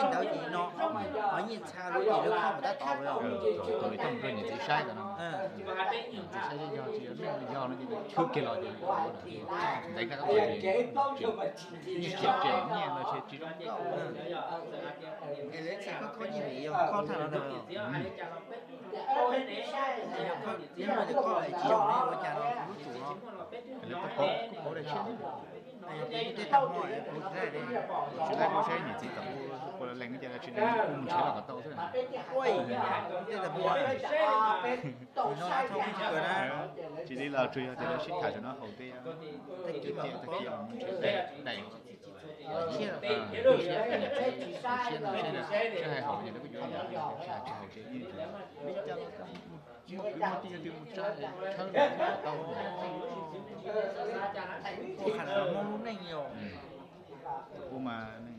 ntawd ces no, ho nyiaj txha lub ces lawv khob pov tab tod los. Thaum li coj mus rau niam txiv saib tom no, niam txiv saib yog tsis yog meej yog no ces khwb kiag los ces ntxeev rab qab nyiaj tsis tseem nyiaj los tsis zoo nkauj. Es lawv txhais khob khob nyiaj vim yog khob tag no na. Yog khob tsis zoo ne ua cas no kuv lub tsum no. Lawv tau pauv, kuj pauv daim tshiab. Tej tag hmo kuv tsis laib kuj saib niam txiv tom kuv ua lees li cas los tsis lees kuj mus nrhiav los kom tau xwb. Tej tag hmo no thauj kuj tsis kawg na. Tsis li los tsuas yog tias lawv sib tham tam no haus tej, tag kis mus nrhiav daim, daim siab no seb, seb hais haus ces lawv kuj yuav ua, tsis hais tsis haus ces yeej tsis ua. Muaj kwv muaj tij yog twg mus tsa thawb los tau. Ua qhov no Hmoob lub neej yog, ua mas neeg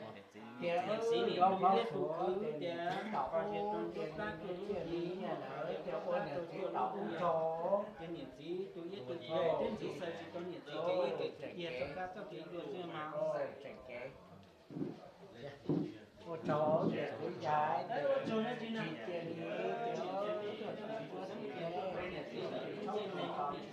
Ces niam txiv nim hu iab hu kwv tias, ces niam txiv tus iab tus kwv, ces niam txiv tus iab tus kwv twb ntxiv xaws tsis tau niam txiv kev iab kev cia rau kab txoj kev dua xwb mas. Ua tsaug, ua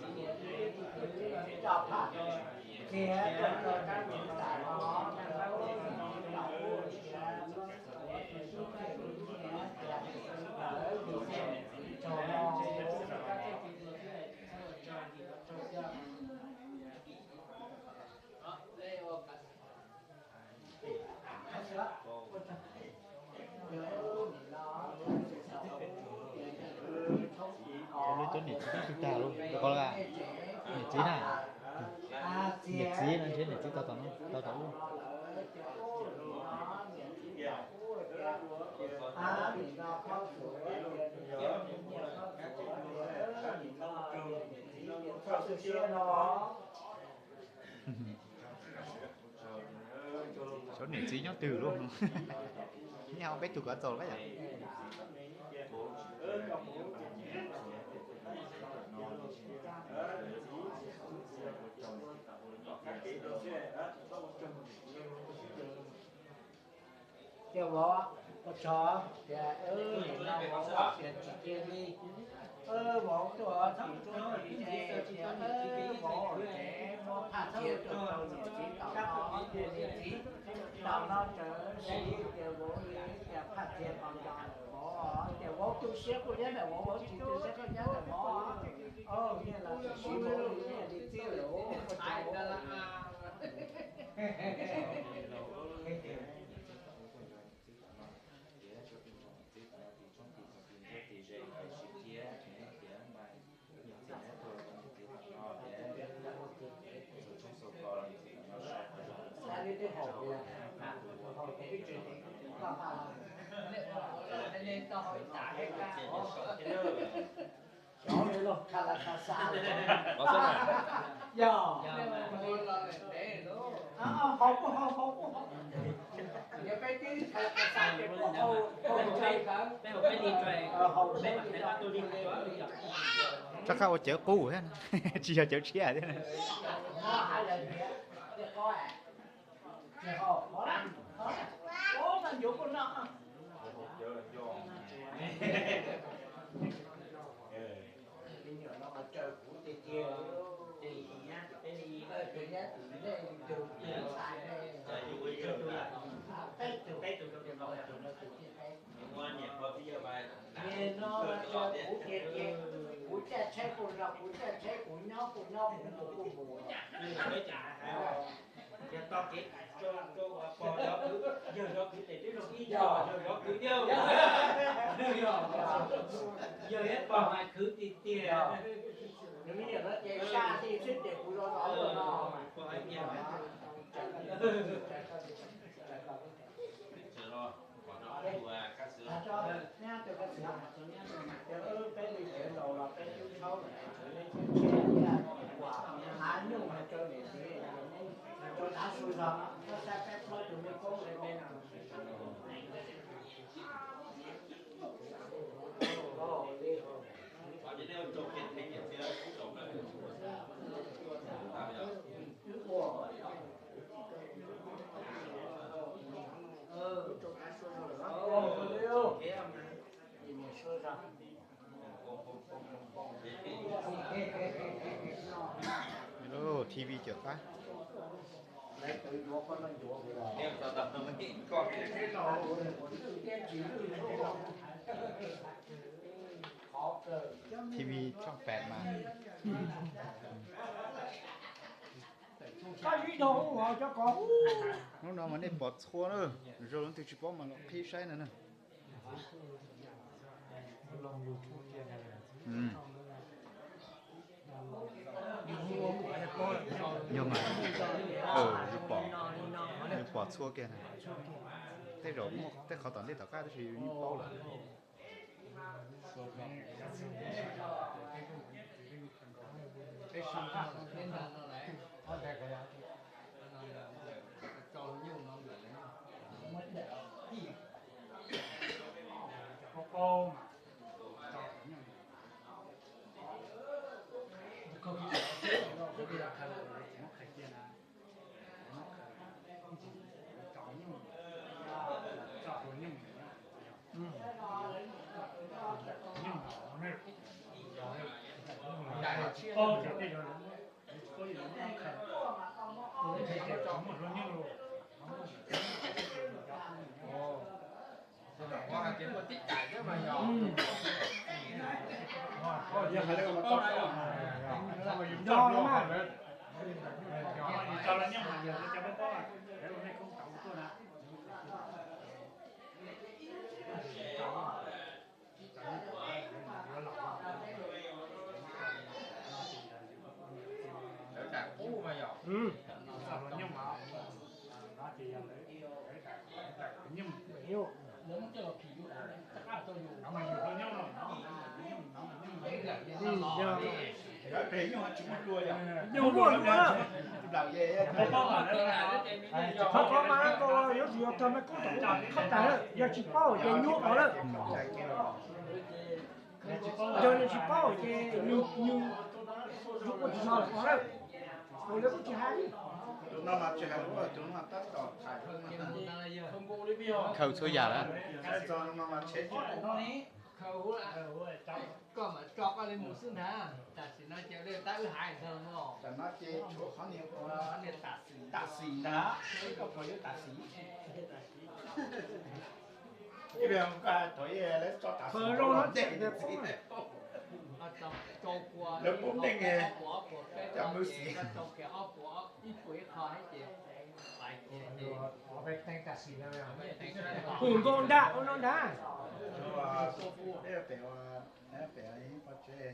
tsaug, Niam txiv tug tag lauj, rau qhov niam txiv na, niam txiv no ntshe niam txiv tau tom no, tau tom ub. Xyov niam txiv nyob twg lauj. Nyob peb tug kov txaus lawm yom. Tias vauv, ua tsaug tias nim no vauv tias tsis cia li, vauv tuaj tim tuaj tim ces tias vauv tsev muab phaj txhawb rau niam txiv tom no, niam txiv tom no tseem siv tias vauv li tias phaj txiav qos nrog vauv, tias vauv tu siab kuj nyob ntawm vauv, vauv tsis tu siab kuj nyob ntawm vauv. Niaj los siv vauv li niaj li txij lawm. Xyov lawv los Kazakhstan lawm. Yog. Haus kuj haus, haus kuj haus. Yog peb twb Kazakhstan ces kuj haus, haus li ntawd. Rov qab ua cawv qub thiab, tsis yog cawv tshiab thiab. Kuv caj tsheb kuv nrog, kuv caj tsheb kuv nyob, kuv nyob kuv mus kuj mus. Yog tog kev rau pog zov kwv, yawg zov kwv tes twb zoo ib yam, yawg zov kwv yawg, yawg ib pog mas khwv tiag tiag. Nws me nyuam no ces sab tij xwb ces kuv zov zov no. Peb li tsev laus los peb tub tshauj lawm, av nyuj mas rau niam txiv, rau tav su zog, saib peb plaub tus me koob li me no. T V cawm qab. T V tshooj pem mas. Hnub no mas nej pom txhua na, zoo leej twg tsis paub mas los qhib saib no na. Yog mas, yus pom, yus pom txhua kiag na. Tej zaum muaj tej qhov tom ntej tom qab tab sis yus yeej paub lawm. Qhov mas koj yuav tsum yog tag me kub tom qhov tas lawm, yog tsis paub ces nyuaj qhov lawm. Yog nws tsis paub ces nws, nws yuav ua tsis tau qhov lawm, lawv kuj tsis hais li. Khaws txhua yam lawm. Koj mam tso koj li mus xwb ntag, tam sim no ces tab wb hais ntag no. Tam sim no ces tshuav qhov niag tam sim ntag, koj puas yuav tam sim? Ib pliag koj thaum ib lawv tso tam sim los dej, lawv poob dej, cov mws xim. Pum nkaus nram ua no ntag. Pem, pem pov tseg.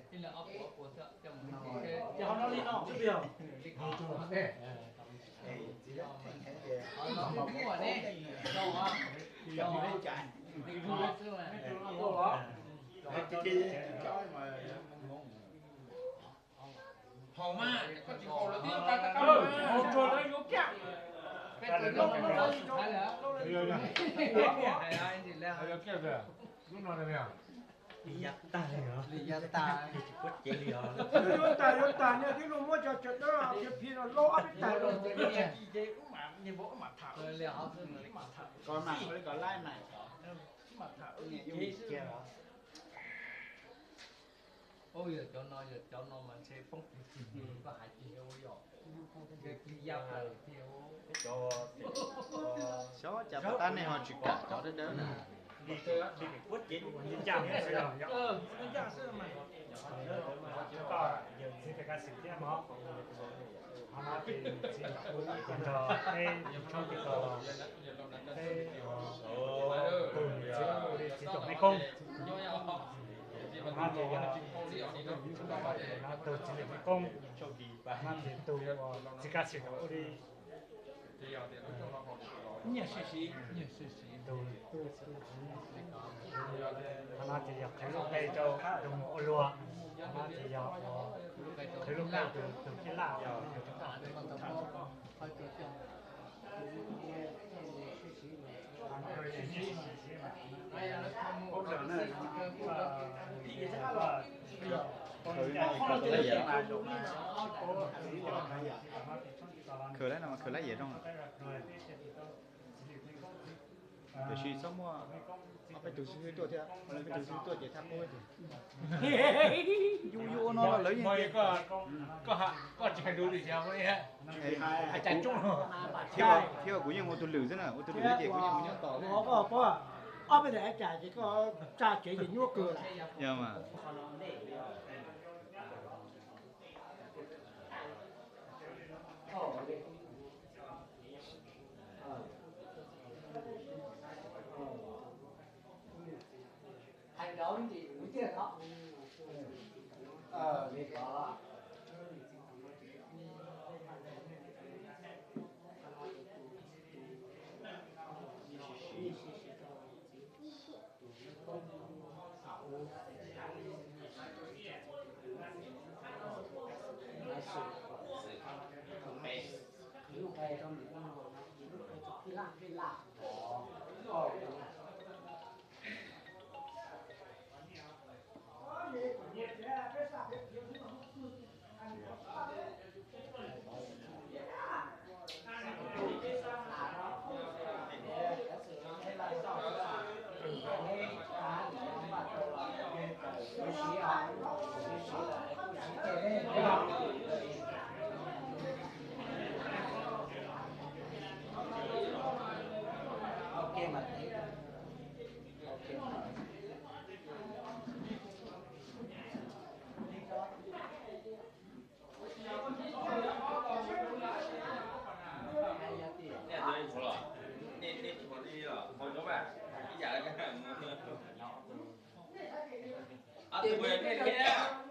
Haus mas, koj tsis haus lawv twb tag, haus tsuag lawv yuav kiag. Peb tus loj loj loj loj. Li yav tag li os. Li yav tag. Yuav tag yuav tag, niag twb luag muab cov cawv dawb phiv phiv no loj ob peb tag. Koj mam ua li kom laib mas. Ub, yog cov no, yog cov no mas ntshe poob tim tim, koj hais tiag ua yog. Xyov cas pab tab nej ho tsis kam cov dawb dawb na. Qhov no ces txiv nyuam qhuav nrog peb tsob ti ko, peb tus niam txiv hu li txiv Toom Mej Koob, no ces yog txiv Toom Mej Koob, no ces tus txiv Kaj Xim hu li Nyiaj Sij Siv, tus tub, qhov no ces yog qhwv lub npe rau tus mus ua luag, qhov no ces yog qhwv lub npe tus, tus tij laj. Khwv lawm no mas khwv lab yias zoo. Tiam sis txhob muaj ob peb tug xib hwb tuaj thiab, ob peb tug xib hwb tuaj ces thaj qub tiag. Yus yus ua no lawv yeej tias, koj tsis hais lus li thiab, thiab kuv yeej ua tus lwm xwb na, ua tus lwm ces kuv yeej ua nyob tos. Ob peb tug es cas ces koj tsa tsev ces nyuaj kawg lawm. Yog mas.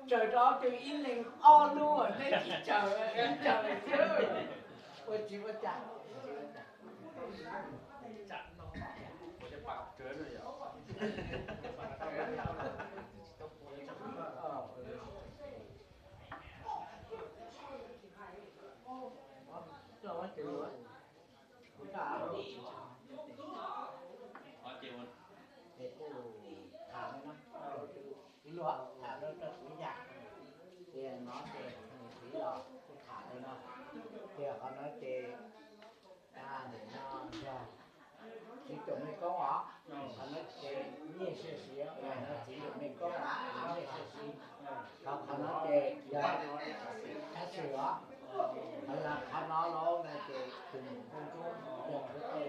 Tsaws rau ob tug ib leeg ob lub, neb tsis tsaws, ib tsaws xwb. Ua tsis ua cas. Ces kuj tham no, ib luag tham rau rau kuv yam, ces no ces nws txiv los kuj tham li no, ces qhov no ces nim no yog txiv tus me koob os, qhov no ces nyiaj sia siv, qhov no txiv tus me koob os, nyiaj sia siv, qhov no ces yog Thab Xwm os, qhov no los no ces tus mus koob ntsuab yog Thuv Qe,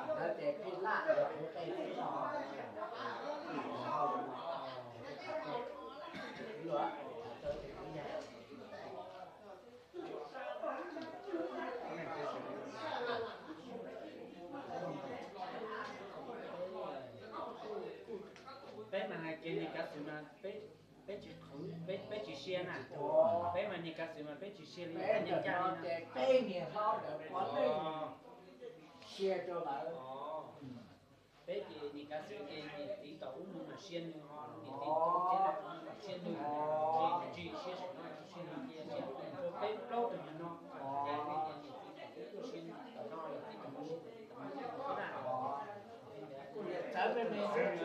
no ces Phij Laj yog Thuv Qe xwb no. Peb mas hais kiag niag kav xwm mas peb, peb tsis qhwv, peb, peb tsis sia na. Peb mas niag kav xwm mas peb tsis sia li, peb niag caj li no. Peb niag hlob ntawd puav leej sia rau lawv. Peb ces niag kav xwm ces niam txiv tom ub mus mas sia nws ho, niam txiv tom ub ces sia nws, tsis, tsis sia saum no, sia nws ces sia rau peb plaub tug nyuag no, ces niam txiv tom ub tuaj sia nws tom no, niam txiv tom no sia nws tom no, kuj niam txawv me me xwb,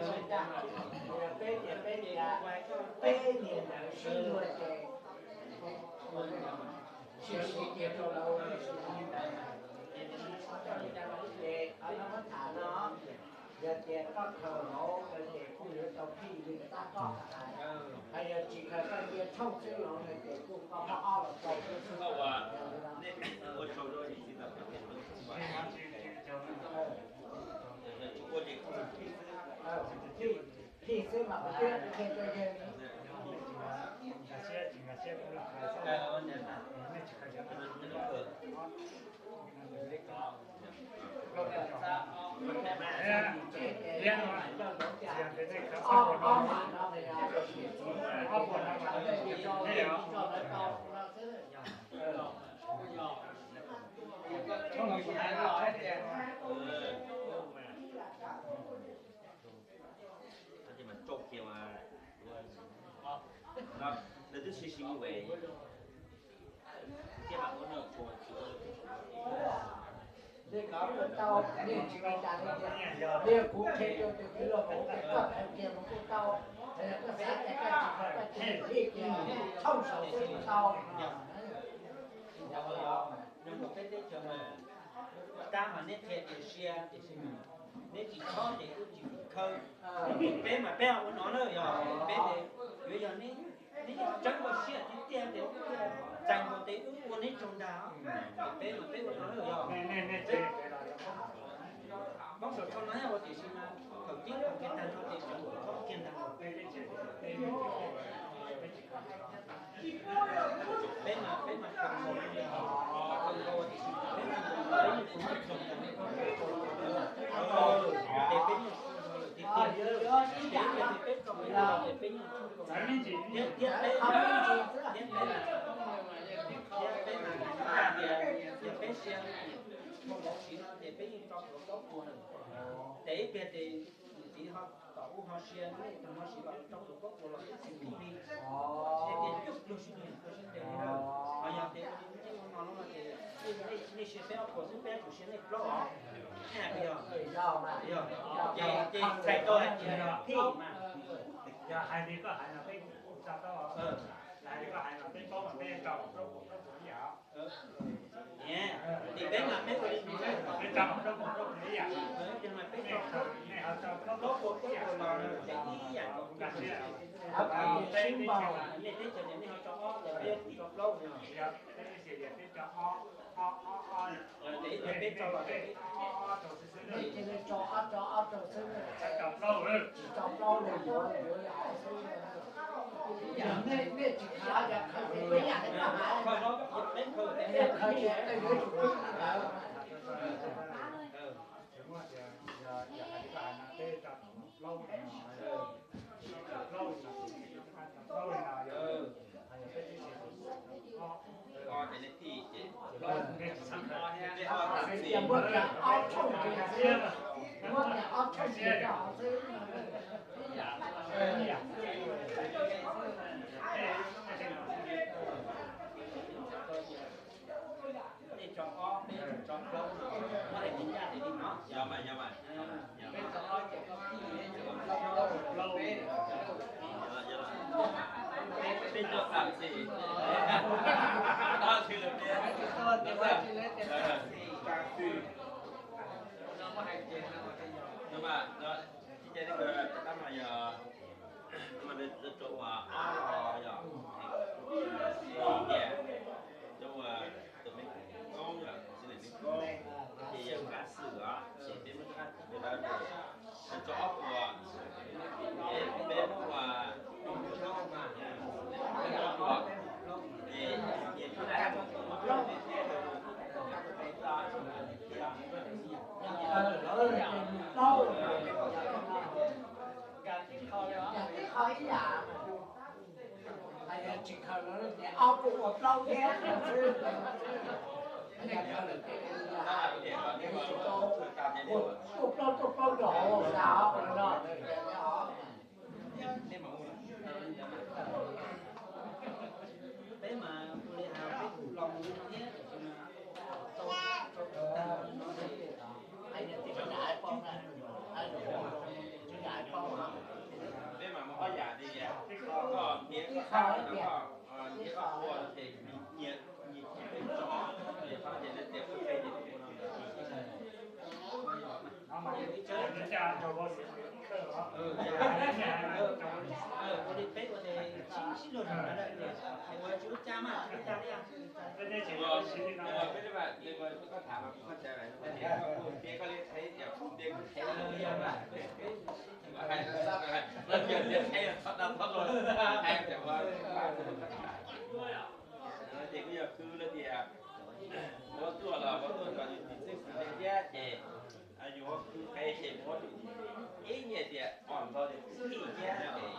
peb ces peb tias peb niag ntawd sib luag ces tsis siv kiag rau lawv, ces qhov no muab tham no, yog tias koj khaws hauv ces kuj yuav tau phij li tab koj hais, hos yog tsis khaws koj cia tshooj xwb los no ces kuj koj muab ob los rau xwb. Phij xwb mas kuv twb qhia rau yawg li. Li ko kuj tau, nej tsis ua cas li tias, li kuv qhia rau tus kwv Lauj Hauv tias koj khaws kiag los kuj tau, koj xav tias koj tsis khaws koj cia li kiag tshooj saum xwb kuj tau. Yog peb teb chaws mas tab mas neb qhia tias sia tiam sis neb tsis txhob ces wb tsis khaws. Peb mas peb ua no na, yog peb ces yuav yog neb, neb yeej tseeb koj siab tiag tiag ces wb thiaj txais nkaus ces wb ua neb tsaug ntag. Peb mas peb ua no na, yog peb, poob saum tsho no ua tiam sis mas thaum ceeb thaum kiag tag nrho ces tseem txhob kiag ntag. Peb mas, peb mas khaws nkaus, khaws nkaus tiam sis peb mas peb yeej tsis txhob tsaug ntag. Ces peb yeej tsaug ntag lawm tiag tiag. Ces ib pliag ces peb tso peb los ces peb yeej tsaug ntag. Thiab, thiab peb, thiab peb mas, thiab peb mas hais tias yog peb sia hauv siv no ces peb yeej tso plaub puas lawm. Ces ib pliag ces niam txiv ho tom ub ho sia, nej tag ho siv los rau plaub puas los twb tsis muaj li. Ces tias coj luag sib nug luag sib ntes li na. Ho yog tias ua li nej ua no lawm ces nej sia peb ob puas xwb, peb yuav tsum sia nej plaub os. Nej hais puas yog? Yog. Ces, ces txhais tau hais tias phij mas. Yog hais li koj hais no peb kuj tso plaub os. Hais li koj hais no peb paub mas peb tso plaub puas plaub puas ib yam. Ces peb mas peb ua li no, peb tso plaub puas plaub puas ib yam. Ces mas peb tso plaub puas plaub puas los ces ib yam nkaus. Nej teb chaws ces nej ho tso ob, ces peb tso plaub no. Ces ib pliag peb tso los ces peb tso ob rau xwb, tso ob rau xwb, tsis tso plaub li, yuav yuav xwb. Yog nej tsis khaws, yog khaws ces peb yam li koj hais, peb khaws ces yuav tsum pib li ntawd. Yog hais li koj hais no peb tso plaub li no, plaub li no, plaub li no yog Muab kiag ob thooj, muab kiag ob thooj kiag rau hauv xwb. Tsis khaws lawm ces ob puas ua plaub thiab. Tuaj plaub tuaj plaub rau hauv xwb no. Peb mas ua li hais peb kuj los mus thiab, tab sis mas tau tau tag no ces hais tias tsis yam paub na, tsis yam paub. Peb mas muaj ob yam li, koj ntiav koj qab no, koj ntiav koj qhua ces nyias nyias tso, ces qhov no ces nej tias qhua qe ces kuv no. Ua li peb ua ces sib sib luag zog na, ua tsis ua cas mas tsis ua cas li. Peb ces kuj yog khwv lawm tias muab tuaj los muab tuaj tso yus tus txheej xwm thiab ces yus muab khwv qe ces muab ib nyiam tias om ntxo tias txij thiab ces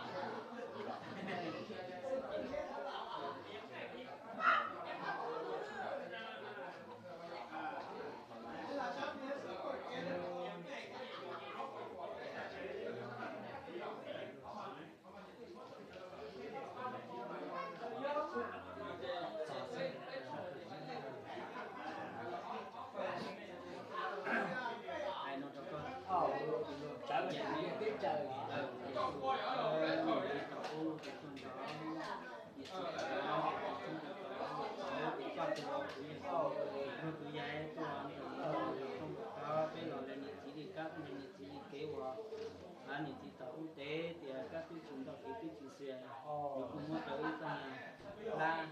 Peb los niam txiv li kab, niam txiv li kev uas niam txiv tau ub tev tias kab twb tsis ntau kev twb tsis xias, nws kuj muab rau ib txoj hlab,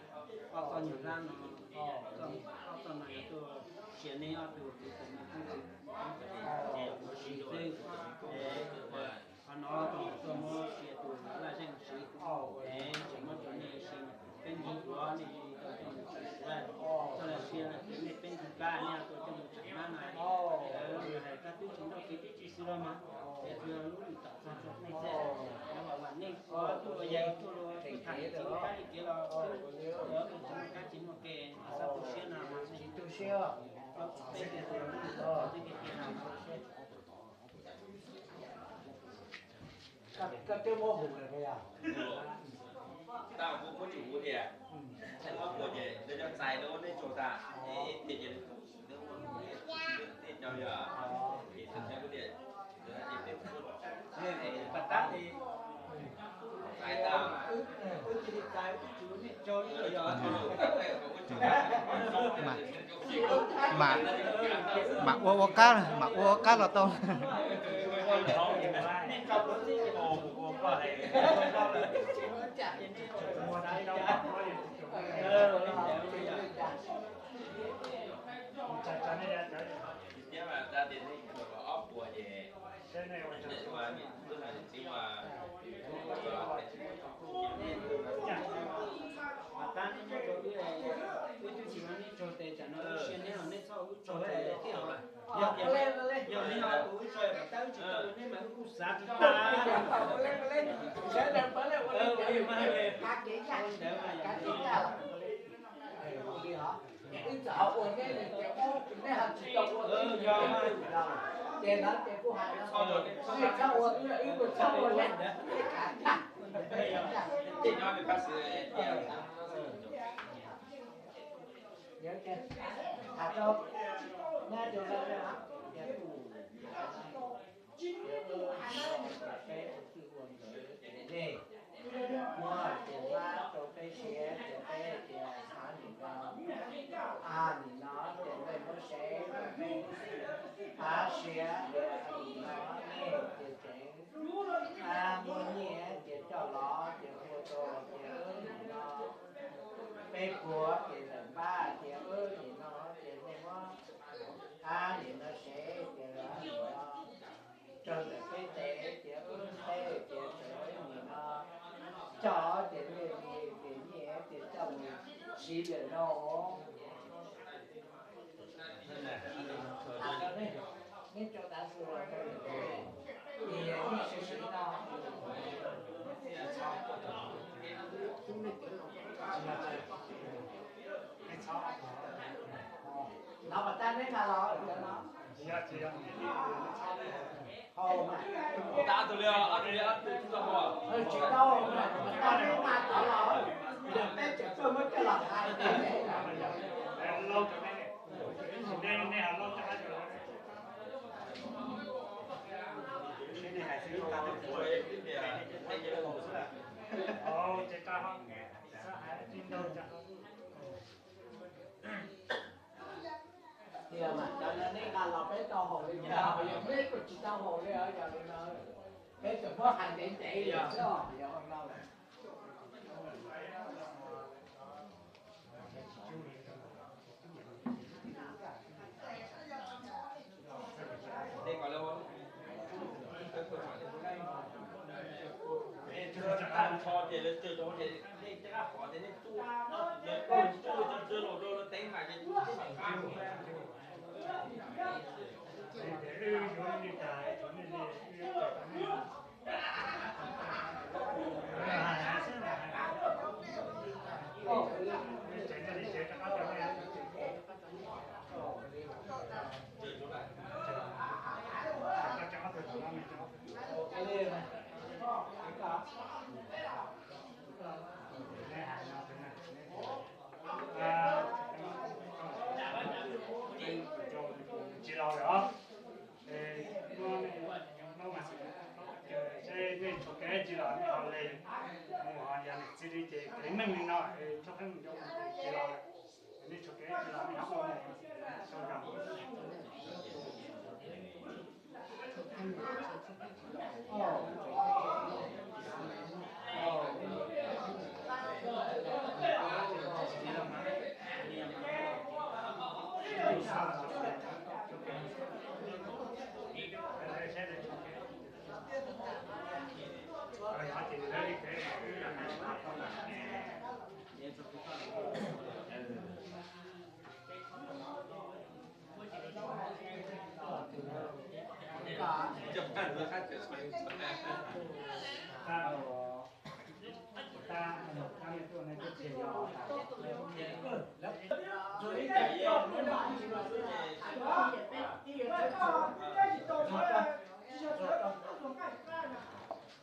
ob txoj nyuag hlab no, ob txoj no yog tuaj sia neb ob tug txiv tseem muaj tub txiv, tub txiv xwb. Qhov no tuaj muab sia tus laj zeej siv, es tseem muab rau nej sia, peb ntxuav nej tau coj mus tsim laj, txoj laj sia no ces nej peb ntxuav kab nej tau coj mus tsim laj na. Hais kab twb tsis ntau kev twb tsis xis los mas, es tsuas yog lub lwm tom txog rau nej xwb. Vam nej tuaj los yog tuaj los tuaj tham txiv kab li kev los, tsis muaj kab tsis muaj kev, xav tu siab no mas tu siab, peb tias tus lub lwm tom txog tej kev tiag no. Koj twb muab hu lawm puas yog? Tau, kuv muab tsis hu tias, muab hu ces lawv cov txais lawv ua nej tsaug tas, es tias ces nej cov yog, es tias, pas tab li, txais tas, wb cia li txais wb twb tsis ua nej tsaug li yog. Mas, mas ua ua qab, mas ua ua qab los tau. Mas tab nej nyob rau wb, wb twb tsis ua nej tsaug tes tsam no wb sia neb los nej txhob ua wb tsaug tes thiab. Yog, yog nej ho ua wb tsaug, pas tab wb tsis tau ua nej mas wb kuj xav tsis tag. Ua li mas, ua ntawd mas yog li. Wb txawm ho ua neb li tias, neb ho tsis tau ua wb Ces no ces kuj hais no, txhob ua, wb kuj txhob ua lawm. Tej no nws pab xwb tias Yog ces, hais rau nyab rau lawv tias, kuv, peb ua txwj ua nkawm ces nej muab ces pab rau peb siav ces peb tias av nim no, av nim no ces nej muab sev, av siav, av nim no nej ces tseem, av muaj nyiaj ces coj los ces ua rau ces nim no peb puag ces lawm npab ces wb nim no ces nej muab av nim no sev ces nim no raws ntawm peb tes ces wb teb ces tseem nim no coj ces nej li ces nyiaj ces coj mus siv lawm no. Neb rau tav su los rau, ces yeej siv siv no. Nov mas tab neb nqa los cov no. Hau mas. Tab tus li, ob tus li, ob tus tsis tau hau. Tsis tau, mas tab neb nqa tod los, yog peb tseem tuaj muab coj los hais. Tias mas cov no neb nqa los peb tau haus li cas, yog peb kuj tsis tau haus li, yog li no peb tsuas muab hais ntev ntev li xwb, yog no lawm. Tsis los lawm os. Seb nej tshuav kev tsis los nej ho le mus, ho yog niam txiv li ces kev meej li no, tshuab qeej mus zoo tsis los lawm. Nej tshuav kev tsis los nej ho mus sau zog.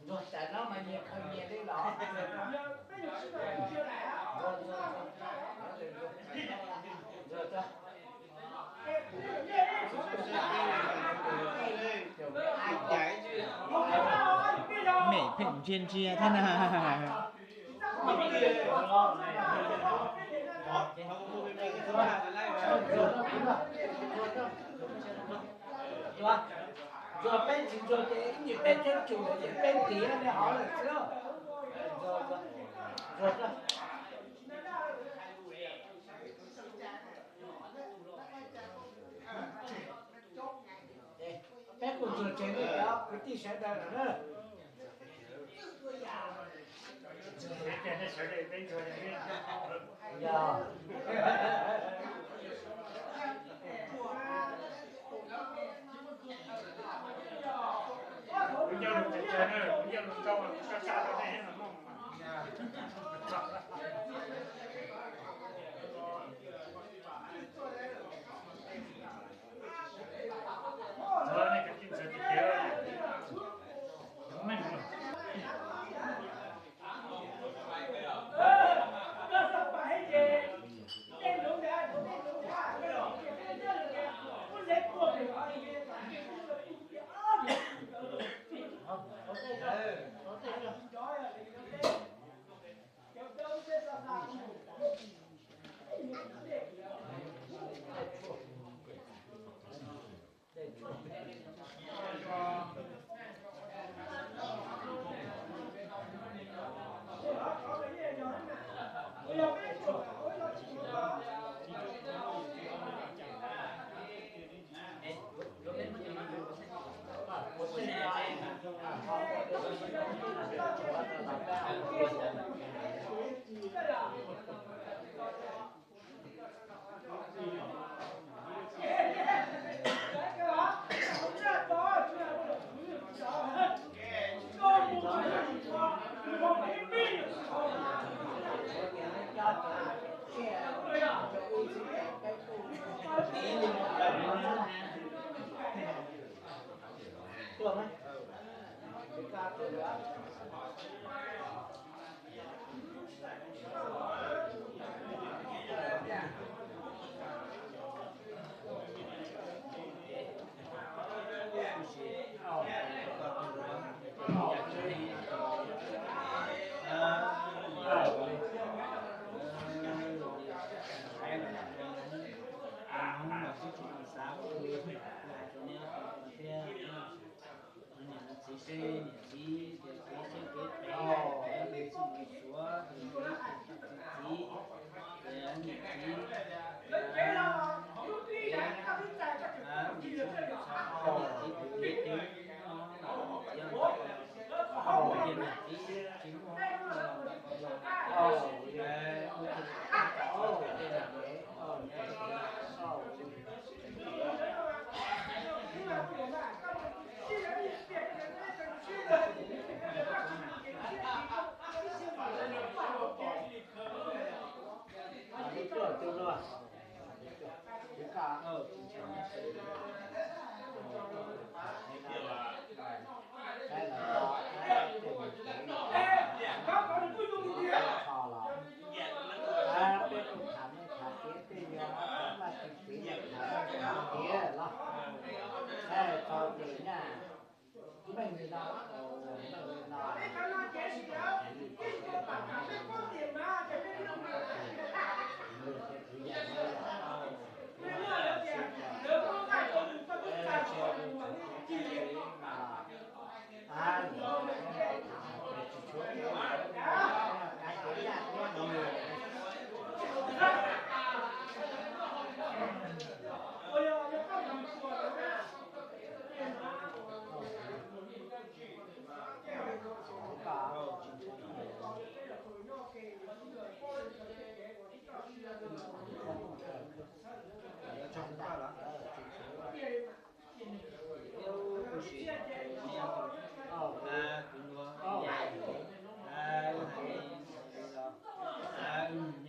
Ntxuag tas no mas nyias khaws nyias li los. Mem pheej ntsia ntsia thiab na. Ntxuag peb tsis ntxuag ces ib nyuag peb thiab tsum ces peb ntiav li hov lawm xwb. Peb kuj ntxuag tseg nej cov kwv tij sawv daws lawm na. Yog. Kuv nco lus tsis tsawg na, kuv nco lus ntau, kuv tso tsab rau nej los mloog mas. Niam txiv seb niam txiv tias kev siab kev phem, kev txwj kev suav, tus txiv, niam txiv, niam txiv, niam txiv tus kev twg, niam txiv, niam txiv tsis muaj, Peb kuj tham nej tham kev tej yog Vaj Tswv txiv tham tiav los, txog ces nyaj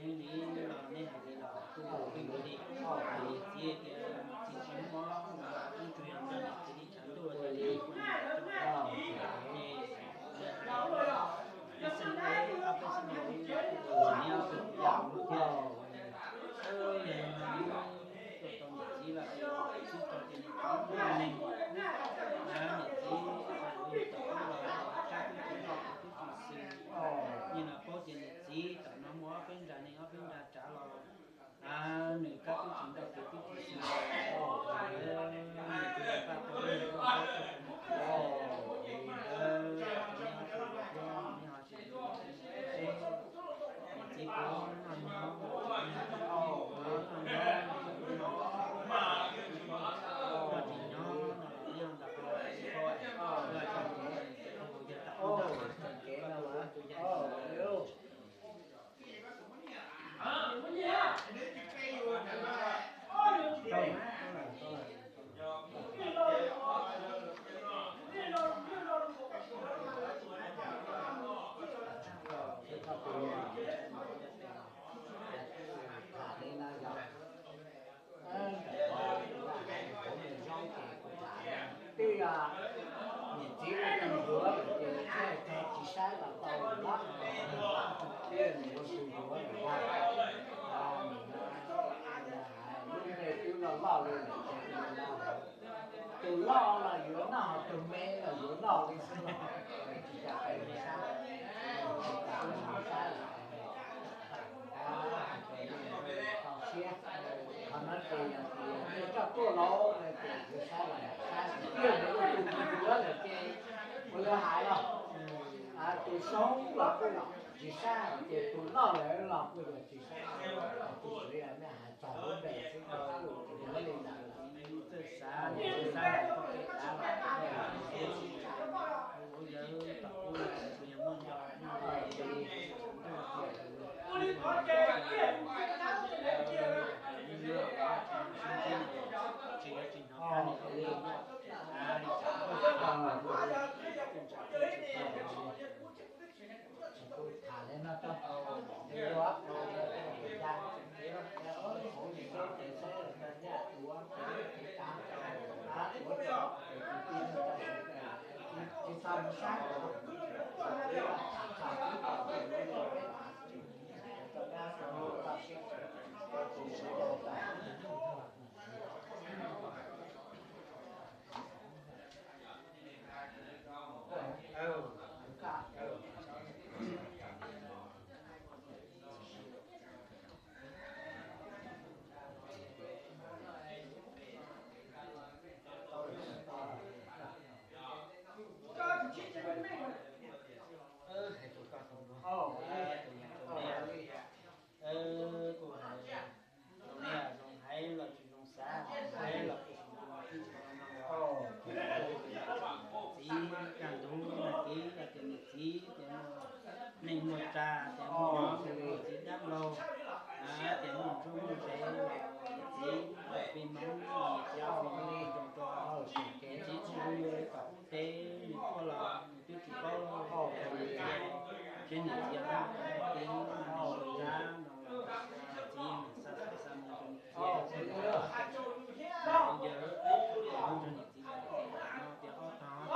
meej li no, meej li no. Niam txiv tias txiv tsis muaj, wb tsuas yog nrog niam txiv li tshav ntuj li, ces peb xeem, peb xeem niam tus yam mus thiab, yog no tuaj tau niam txiv los twb tau tias niam txiv muaj neeg, niam txiv yog tom qab los kab twb tsis nrog kuv twb tsis xwm, nim no paub tias niam txiv tom no muaj ob peb nra neeg ob peb nra tsav los nws kab twb tsis nrog kuv twb tsis xwm, nws tsis yog paj tau niam txiv, niam txiv kuv noj nyob, noj nyob, noj tsis nyob no los nyob nrog kuv, kuv yog tam Twb yog niam txiv ua tus yuav lawm ces tsis saib los tau lawm, twb yog nws ua tus yuav lawm ntag. Nim no hais lub npe twb loj loj li lawm ces tus loj los yuav noj, tus me los yuav noj li xwb, tsis tas qe mus sab, tsis tas qe mus sab lawm. Tau siab, qhov no ces yog tias nej coj tuaj los no ces yuav saib los saib, tiag nws ua tus yuav lawm ces ua li hais los, tus zoo los kuj yog tsis saib, ces tus loj lawm los kuj yog tsis saib, tus tsuav yog nej hais txog lub npe xwb, yuav li ntawd lawm. Txawj xav, txawj xav, yawg tom qub los tsuas yog muaj nco, muaj nco, tsis hnov qab li, li tham li no rau, tsis Kuv hais, zoo niam zoo hais los tsis zoo xav, hais los tsis zoo, txiv kaj ntug no, txiv tias niam txiv tias neej muaj tsa, tias muaj txiv dab laug, tias muaj ntsuj muaj ntsev los niam txiv pib mob, niam txiv pib mob zoo rau, niam txiv tsis zoo li kom ub teb nws tuaj los nws twb tsis paub, tsis niam txiv, txiv no txiv xa xa mus rau niam txiv, yawg rau niam txiv no tias ob tog no, tias noj kom tuaj rau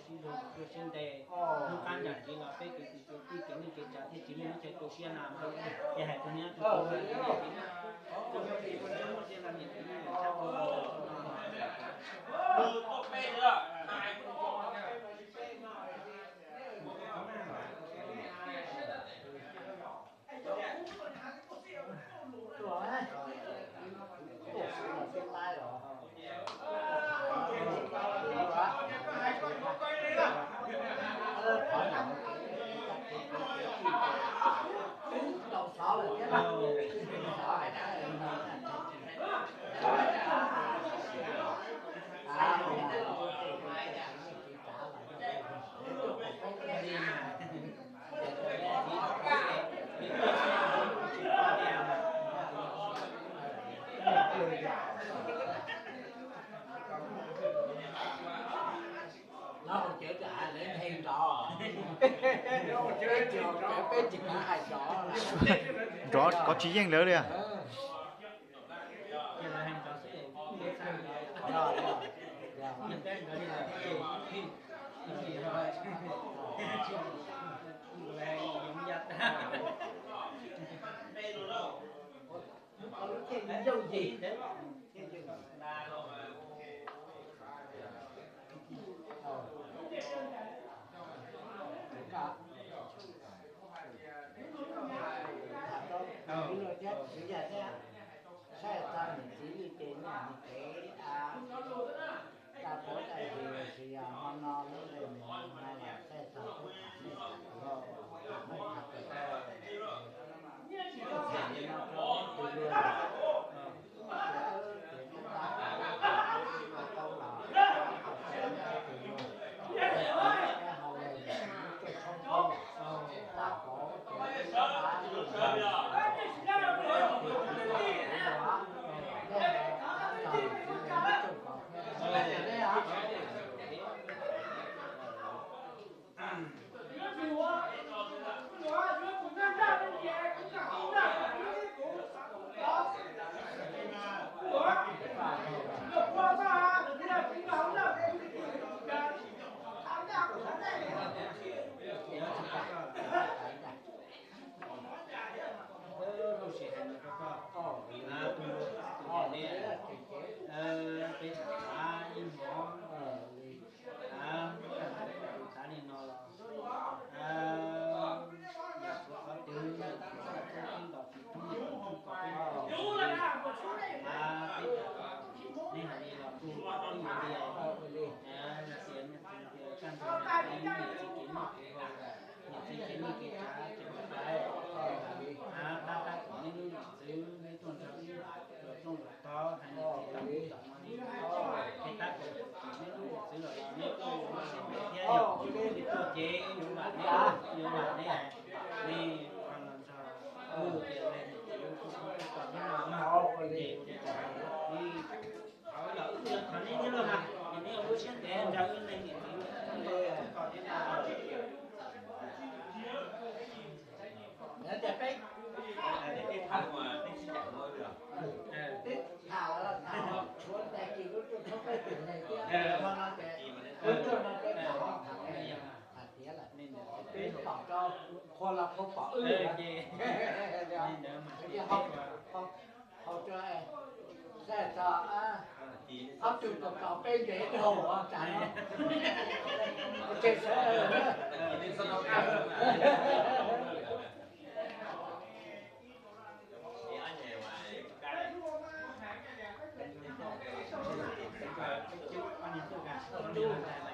sib hlub tuaj sib ntes, hnub qab nram ntsis los peb kwv tij kwv tij kev neej kev tsav thiaj tsis muaj ib chaw tu siab na. Ces hais rau niam txiv, Nrov kov tsis yeej lawv li. Saib txog niam txiv li ces niam txiv a, tsis pom dab tsi, tsis yog hmo no lub npe mus no los saib txog peb tham nej tham tuaj, tham nej tham tuaj, tham li no rau tus luag, ces tab tom tau los, tau los, tus luag, peb hauj lwm, peb tshoob koob, tag pov, ces peb pab lub npe, peb tsis tau kuv los, nej txog niam txiv ces peb tsooj kos thiab, nej os. Hauv, hauv, hauv tso, eh, saib tso, ah, ob tug tau tau peb ntev dhau, ah, tsam no. Ces sawv daws na.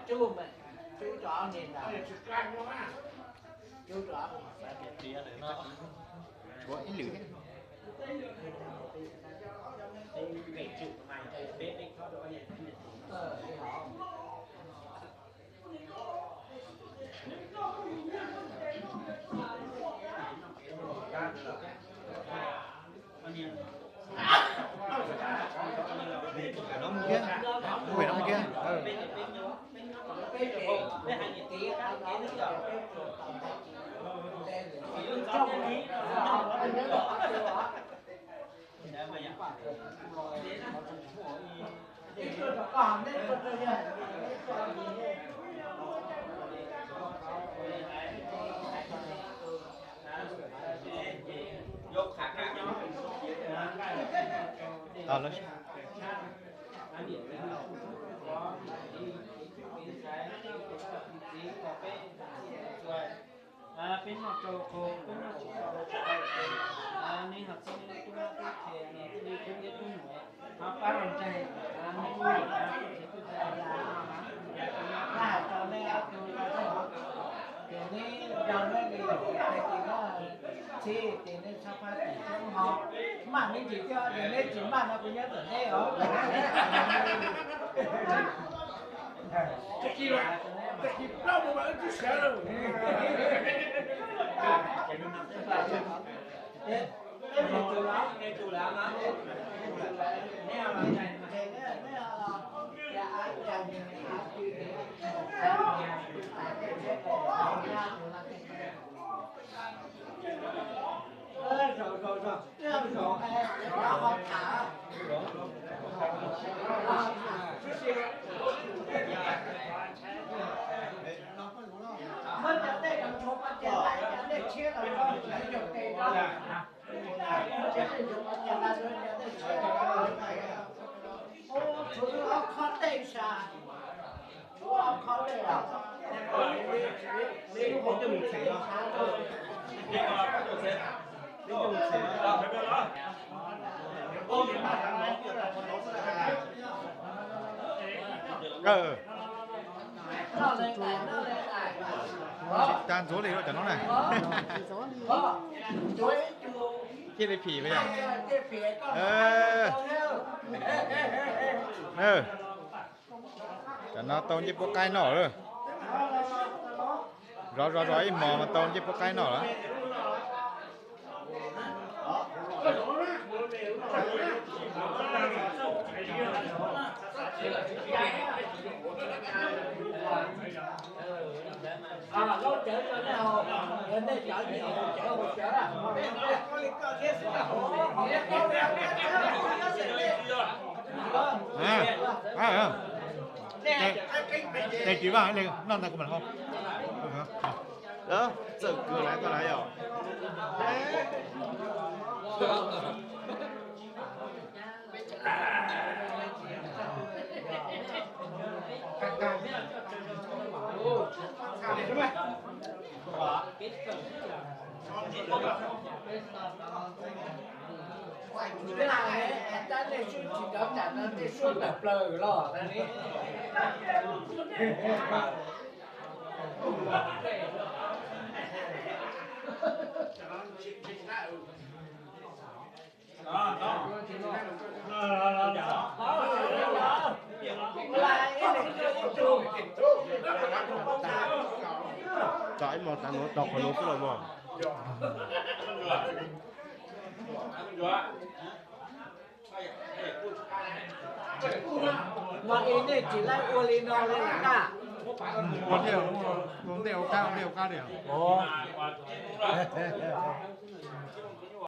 Cub, cub rau ob niag ntawd. Cub rau ob niag. Ua ib lwm thiab. Mus kiag, mus pem no mus kiag. Peb noj rau qhov, peb noj tsis tau, nej ho txib nej tub mab tub qhe, nej tub ib tug muam, ho pab los ntseeg nej tub muam tub qhe tub ntxhais. Hais rau nej ob tug, ces neb yog neb li lawm ces neb txhib ces neb txhob pab tim xyoob ho maj me ntsis thiab, yog neb tsis maj no kuv nyob ntawm neb os. Muab cov dej los tshuav pov tseg, cov dej tshiab los tshuav, cov dej tshiab los tshuav. Ub, tshuav ob khob dej sav, tshuav ob khob dej os. Tsis tas ntxuav li cov no na. Thiaj li phim li yog. Cov no tau ncej puab qaib noj lawm. Zov zov zov ib hmos mas tau ncej puab qaib noj lawm. Tes tsis vaj li noj ntag kuv mam ho. Txawm kws lawv tau lawv yom. Nej suab tsis cov tsam no nej suab tawm plaws los. Tso ib hmos tav nuav tso qhov nuav xwb los mog. Mas nej tsis laib ua li no li na. Ua ntej ua qab, ua ntej ua qab li.